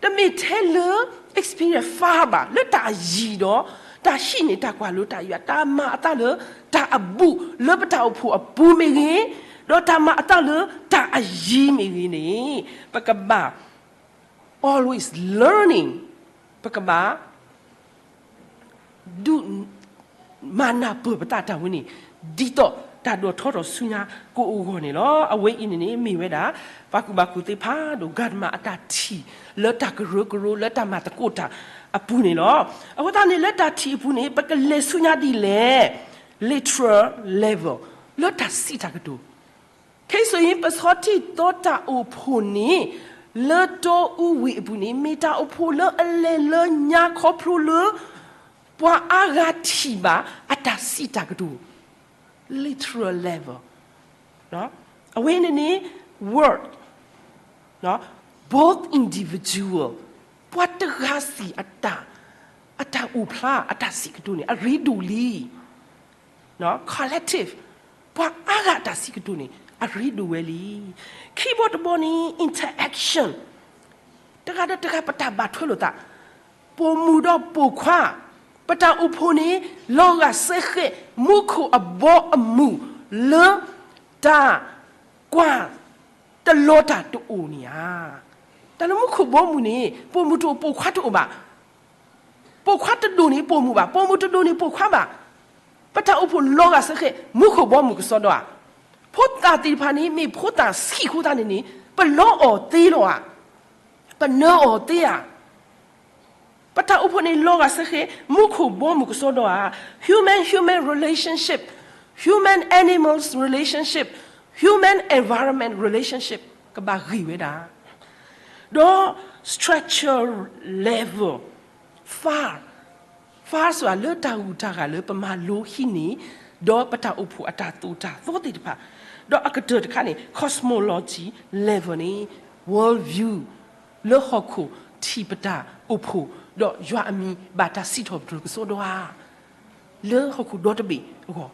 တမ့ၢ်ထဲလၢ experience far ဘၣ်, လၢတၢ်အယံၤဒီး တၢ်ဟံးန့ၢ်တၢ်ကွၢ်လိတၢ်ယွၤ, တၢ်မၤအသးလၢတၢ်အဘူး လၢပတၢ်အိၣ်ဖှိၣ်အပူၤမ့ၢ်ဂ့ၤ, ဒီးတၢ်မၤအသးလၢတၢ်အယံၤမ့ၢ်ဂ့ၤန့ၣ် ပကဘၣ် always learning, ပကဘၣ် ဒုးမၤနၢ်ပၢၢ်ပသးတၢ်ဝဲန့ၣ် ဒ်သိးတၢ်ဒိၣ်ထီၣ်ထီၣ်ဆူညါကအိၣ်ဂီၢ်န့ၣ်လီၤ. အဝဲအံၤန့ၣ်န့ၣ် မ့ၢ်ဝဲဒၣ် ပှၤကူၣ်ဘၣ်ကူၣ်သ့ဖးဒိၣ် Gadamer အတၢ်ထံၣ် လၢတၢ်ကရၢကရိ လၢတၢ်မၤသကိးတၢ်အပူၤန့ၣ်လီၤ. အဃိသတးန့ၣ် လၢတၢ်ထံၣ်အပူၤန့ၣ် ပကလဲၤဆူညါဒ်လဲၣ်, literal level, လၢတၢ်စံးတၢ်ကတိၤ ခဲအံၤ ပဆီထံၣ်သီတၢ်အိၣ်ဖှိၣ်န့ၣ် လၢတီအူဝ့ၢ်အပူၤန့ၣ် မ့ၢ်တၢ်အိၣ်ဖှိၣ်လၢအလဲၤလၢညါခီဖျိလၢ ပှၤအါဂၤထံၣ်ဘၣ်အတၢ်စံးတၢ်ကတိၤ literal level, အဝဲန့ၣ်န့ၣ် word, both individual, ပှၤတဂၤစံးအတၢ်, အတၢ်အိၣ်ဖျါ အတၢ်စံးကတိၤန့ၣ် အရ့ဒိၣ်လံ collective, ပှၤအါဂၤအတၢ်စံးကတိၤန့ၣ် အရ့ဒိၣ်ဝဲလံ. ခံဘီတဘီန့ၣ် interaction, တဂၤဒီးတဂၤပတၢ်ဘၣ်ထွဲလိာ်သး, ပိာ်မုၣ်ဒီးပိာ်ခွါ, ပတၢ်အိၣ်ဖှိၣ်န့ၣ် လီၤဂာ်စဲဃဲး မူခိၣ်အဘီအမုၢ်လၢ တၢ်ကွၢ်တလီၤတၢ်တအိၣ်န့ၣ်ဧါ. တၢ်လၢမူခိၣ်ဘီမုၢ်န့ၣ် ပိာ်မုၣ်တအိၣ်ပိာ်ခွါတအိၣ်ဘၣ်. ပိာ်ခွါတဒိၣ်န့ၣ်ပိာ်မုၣ်ဘၣ်, ပိာ်မုၣ်တဒိၣ်န့ၣ်ပိာ်ခွါဘၣ်. ပတၢ်အိၣ်ဖှိၣ်လီၤဂာ်စဲဃဲး မူခိၣ်ဘီမုၢ်ကစီဒီဧါ. ဖိသၣ်သ့ၣ်တဖၣ်န့ၣ် မ့ၢ်ဖိသၣ်ဆံးအဃိသတးန့ၣ်န့ၣ် ပလီအီၤသ့လီၤဧါ, ပနၢအီၤသ့ဧါ. ပတၢ်အိၣ်ဖှိၣ်န့ၣ်လီၤဂာ်စဲဃဲး မူခိၣ်ဘီမုၢ်ကစီဒီဧါ. Human human relationship, human animals relationship, human environment relationship ကဘၣ်ဂ့ၤဝဲဒၣ် ဒီး structure level, far, far စ့ၢ်လၢတၢ်ဂုၤတၢ်ဂၤလၢပမၤလိဟံးန့ၢ် ဒီးပတၢ်အိၣ်ဖှိၣ်အတၢ်သိၣ်တၢ်သီသ့ၣ်တဖၣ်, ဒီးအကတၢၢ်တခါန့ၣ် cosmology level န့ၣ် world view လၢဟီၣ်ခိၣ်ထံၣ်ပတၢ်အိၣ်ဖှိၣ် ဒီးယွၤအမံၤဘၣ်တၢ်စံးထီၣ်ပတြၢၤကစီဒီဧါ လၢဟီၣ်ခိၣ်ဒီတဘ့ၣ်အဂီၢ်,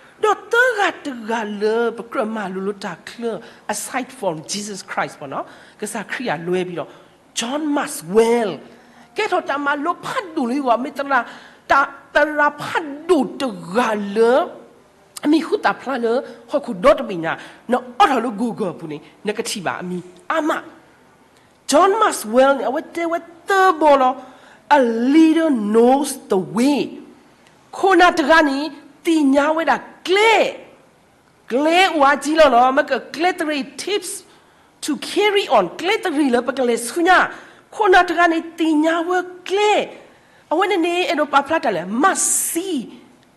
ဒီးသၢဂၤတဂၤလၢပကြၢးမၤလိလၢတၢ်ချၢ aside from Jesus Christ ပေါ့နော်, ကစၢ်ခရံာ်အလွဲၤဘၣ်ဒီး John Maxwell ကဲထီၣ်တၢ်မၤလိဖးဒိၣ်လၢအဂီၢ် မ့ၢ်သရၣ်, တၢ်သရၣ်ဖးဒိၣ်တဂၤလၢ အမံၤဟူသၣ်ဖျါလၢဟီၣ်ခိၣ်ဒီတဘ့ၣ်ညါ, နအိးထီၣ်လၢ Google အပူၤန့ၣ် နကထံၣ်ဘၣ်အမံၤအါမး John Maxwell န့ၣ် အဝဲတဲဝဲသၢဘီလီၤ. A leader knows the way. ခိၣ်နၢ်တဂၤန့ၣ် သ့ၣ်ညါဝဲဒၣ်ကျဲ, ကျဲအိၣ်အါကံလီၤလီၤ, မ့ၢ်ကကျဲတရံး tips to carry on, ကျဲတရံးလၢပကလဲၤဆူညါ, ခိၣ်နၢ်တဂၤန့ၣ် သ့ၣ်ညါဝဲကျဲ, အဝဲန့ၣ်န့ၣ် အဲၣ်ဒိးပာ်ဖျါတၢ်လဲၣ်, must see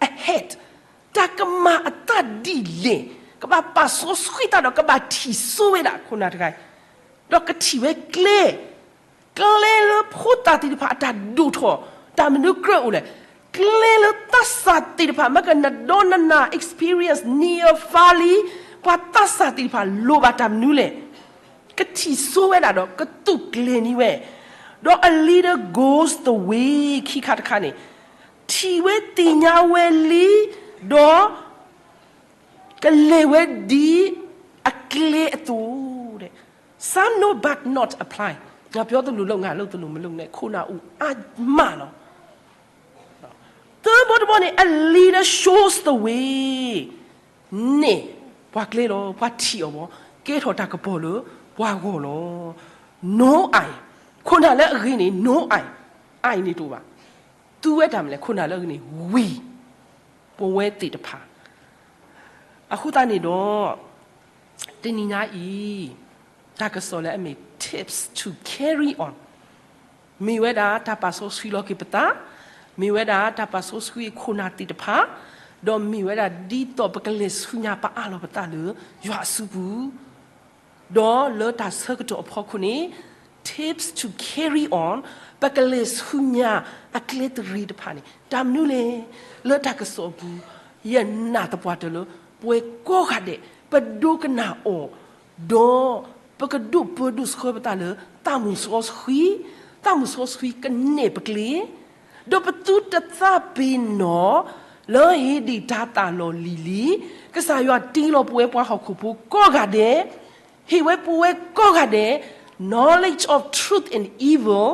ahead. တၢ်ကမၤအသးဒ်လဲၣ်, ကဘၣ်ပာ်စီဆှံသးဒီးကဘၣ်ထံၣ်စိဝဲဒၣ်ခိၣ်နၢ်တဂၤ, ဒီးကထံၣ်ဝဲကျဲ, ကျဲလၢဖိသၣ်သ့ၣ်တဖၣ်အတၢ်ဒိၣ်ထီၣ်, တၢ်မနုၤကြၢးအိၣ်လဲၣ်, ကျဲလၢသးစၢ်သ့ၣ်တဖၣ် မ့ၢ်ကနဒီနနၢ် experience near far လံ, ပှၤသးစၢ်သ့ၣ်တဖၣ်လိၣ်ဘၣ်တၢ်မနုၤလဲၣ်, ကထံၣ်စိဝဲဒၣ်ဒီးကသူးကျဲၤန့ၢ်ဝဲ, ဒီး a leader goes the way ခံခါတခါန့ၣ်, ထံၣ်ဝဲသ့ၣ်ညါဝဲလံ, ဒီး ကလဲၤဝဲဒ်အကျဲအသိး, Some know but not apply. ငါပြောသလိုလုပ်, ငါလုပ်သလိုမလုပ်နဲ့, ခိၣ်နၢ်အိၣ်အါမးလီၤ. သၢဘီတဘီန့ၣ် a leader shows the way. န့ၣ် ပှၤကျဲလီၤ, ပှၤထံၣ်အီၤဘီ, ကဲထီၣ်တၢ်ကပီၤလၢပှၤဂီၢ်လီၤ. no I, ခိၣ်နၢ်လၢအဂ့ၤန့ၣ် no I, I န့ၣ်တအိၣ်ဘၣ်. သူဝဲတၢ်မနုၤလဲၣ်, ခိၣ်နၢ်လၢအဂ့ၤန့ၣ် ဝံၤ ပဝဲသ့ၣ်တဖၣ် အဃိသတးန့ၣ်ဒီး တနံၤညါအံၤ တၢ်ကစီၣ်လၢအမ့ၢ် tips to carry on မ့ၢ်ဝဲဒၣ်တၢ်ပာ်စီဆှံလီၤက့ၤပသး, မ့ၢ်ဝဲဒၣ်တၢ်ပာ်စီဆှံခိၣ်နၢ်သ့ၣ်တဖၣ်, ဒီးမ့ၢ်ဝဲဒၣ်ဒ်သိးပကလဲၤဆူညါပအးလီၤပသးလၢယွၤအစုပူၤ ဒီးလၢတၢ်ဆၢကတီၢ်အဖီခိၣ်န့ၣ် tips to carry on ပကလဲၤဆူညါအကျဲသရံးတဖၣ်န့ၣ် တၢ်မနုၤလဲၣ်. လၢတၢ်ကစီၣ်အပူၤ ယနာ်သပှၢ်တၢၢ်လၢ ပဝဲကိးဂၤဒဲး ပဒိကနၣ်အီၤ, ဒီးပကဒိၣ်ပၢဒိၣ်ဆှၢပသးလၢသးမုၢ်စီဆှံ, သးမုၢ်စီဆှံကနဲၣ်ပကျဲ ဒီးပသုတသးပ့ၤနီၣ် လၢဟ့ၣ်ဒံးတၤသၣ်လီၢ်လံၤလံၤ, ကစၢ်ယွၤတ့လီၤပဝဲပှၤဟီၣ်ခိၣ်ဖိကိးဂၤဒဲး, ဟ့ၣ်ဝဲပဝဲကိးဂၤဒဲး knowledge of truth and evil,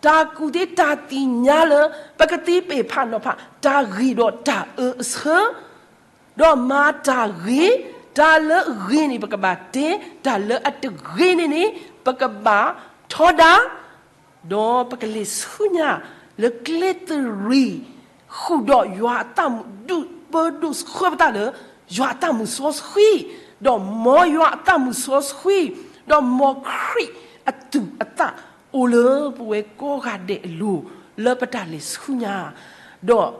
တၢ်ကူၣ်သ့တၢ်သ့ၣ်ညါလၢ ပကသ့ပဲာ်ဖးနီၤဖး တၢ်ဂ့ၤဒီးတၢ်အၢအဆၢ ဒီးမၤတၢ်ဂ့ၤ, တၢ်လၢအဂ့ၤန့ၣ် ပကဘၣ်တဲ, တၢ်လၢအတဂ့ၤန့ၣ်န့ၣ် ပကဘၣ်ထီဒါ, ဒီးပကလဲၤဆူညါလၢကျဲသရံး ဃုာ်ဒီးယွၤအသးမုၢ်ဒိၣ်ပၢဒိၣ်ဆှၢပသးလၢ ယွၤအသးမုၢ်စီဆှံ, ဒီးမ်ယွၤအသးမုၢ်စီဆှံ, ဒီးမ်ခရံာ်အသူၣ်အသးအိၣ်လၢပဝဲကိးဂၤဒဲးအလိၤ လၢပတၢ်လဲၤဆူညါ, ဒီး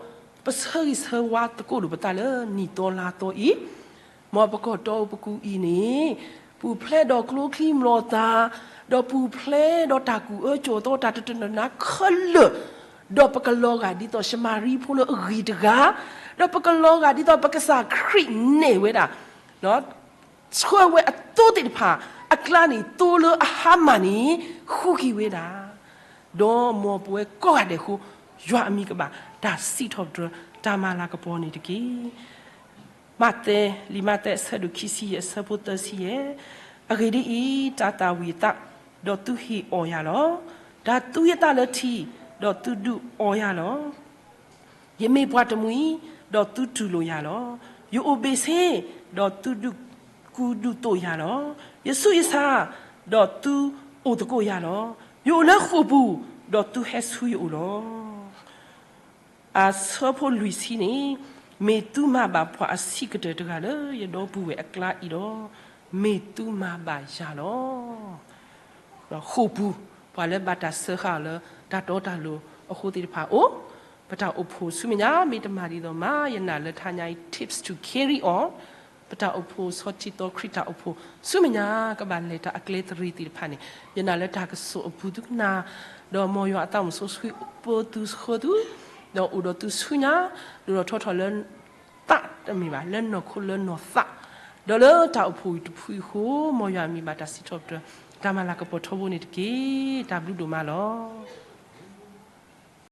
ပဆၢဂ့ၤဆၢဝါသကိးလိာ်ပသးလၢနံၣ်သီလါသီအံၤ, မ်ပကီၢ်တီပကူအံၤန့ၣ် ပူၤဖျဲးဒီးကျိချံမျိာ်သၣ်, ဒီးပူၤဖျဲးဒီးတၢ်ကူၣ်အၢကၠီၣ်သီတၢ်တတနနါခဲလၢာ်, ဒီးပကလီၤဂာ်ဒ်သိးၡမၤရံဖိလၢအဂ့ၤတဂၤ, ဒီးပကလီၤဂာ်ဒ်သိးပကစၢ်ခရံာ်နဲၣ်ဝဲဒၣ် ဆှၢဝဲအသိသ့ၣ်တဖၣ်အကျါန့ၣ် သိလၢအဟါမၢ်န့ၣ် ဃုက့ၤဝဲဒၣ်, ဒီးမ်ပဝဲကိးဂၤဒဲးအဃိ ယွၤအမံၤကဘၣ်တၢ်စံးထီၣ်ပတြၢၤ တၢ်မၤလၤကပီၤန့ၣ်တက့ၢ်. မးသဲ, လံာ်မးသဲအဆၢဒိၣ်ခံဆံယဲၢ် အဆၢဖိသၢဆံယဲၢ်, အဂ့ၢ်ဒ်အံၤ, တၢ်သၣ်ဝံၤအသး, ဒီးသုဟ့ၣ်အီၣ်ယၤလီၤ. တၢ်သူအသးလၢထံ, ဒီးသုဒုးအီယၤလီၤ. ယမ့ၢ်ပှၤတမှံၤ, ဒီးသုတူၢ်လိာ်ယၤလီၤ. ယအိၣ်ဘ့ၣ်ဆ့, ဒီးသုဒုးကူဒုးသိးယၤလီၤ. ယဆူးယဆါ, ဒီးသုအိၣ်သကိးယၤလီၤ. ယအိၣ်လၢဃိာ်ပူၤ, ဒီးသုဟဲဆူယအိၣ်လီၤ. အဆၢဖိလွံၢ်ဆံန့ၣ်, မ့ၢ်သုမၤဘၣ်ပှၤအဆံးကတၢၢ်တဂၤလၢယဒီပုၢ်ဝဲၢ်အကျါအံၤဒီး, မ့ၢ်သုမၤဘၣ်ယၤလီၤ. ဃိာ်ပူၤ, ပှၤလၢဘၣ်တၢ်စၢဃာ်အီၤလၢတၢ်တီတၢ်လိၤအဃိသ့ၣ်တဖၣ်အိၣ်, ပတၢ်အိၣ်ဖှိၣ်ဆူမဲာ်ညါ မ့ၢ်တမၤဒ်သိးမး ယနာ်လၢတဟါညါအံၤ tips to carry on, ပတၢ်အိၣ်ဖှိၣ်ဆီထံသီခရံာ်တၢ်အိၣ်ဖှိၣ်ဆူမဲာ်ညါ ကဘၣ်လဲၤတၢ်အကျဲသရံးသ့ၣ်တဖၣ်န့ၣ်, ယနာ်လၢတၢ်ကစီၣ်အပူၤသုကနၣ်, ဒီးမ်ယွၤအသးမုၢ်စီဆှံပၢသုဆှၢသု, ဒီးအိၣ်ဒီးသုဆူညါ, ဒိၣ်ထီၣ်ထီထီၣ်လၢ သးတမ့ၢ်ဘၣ် လၢနီၢ်ခိလၢနီၢ်သး, ဒီးလၢတၢ်အိၣ်ဖှိၣ်အံၤတဖုအံၤအဃိ, မ်ယွၤအမံၤဘၣ်တၢ်စံးထီၣ်ပတြၢၤ တၢ်မၤလၤကပီၤထီဘိန့ၣ်တက့ၢ်. တၢ်ဘျုးဒိၣ်မးလီၤ.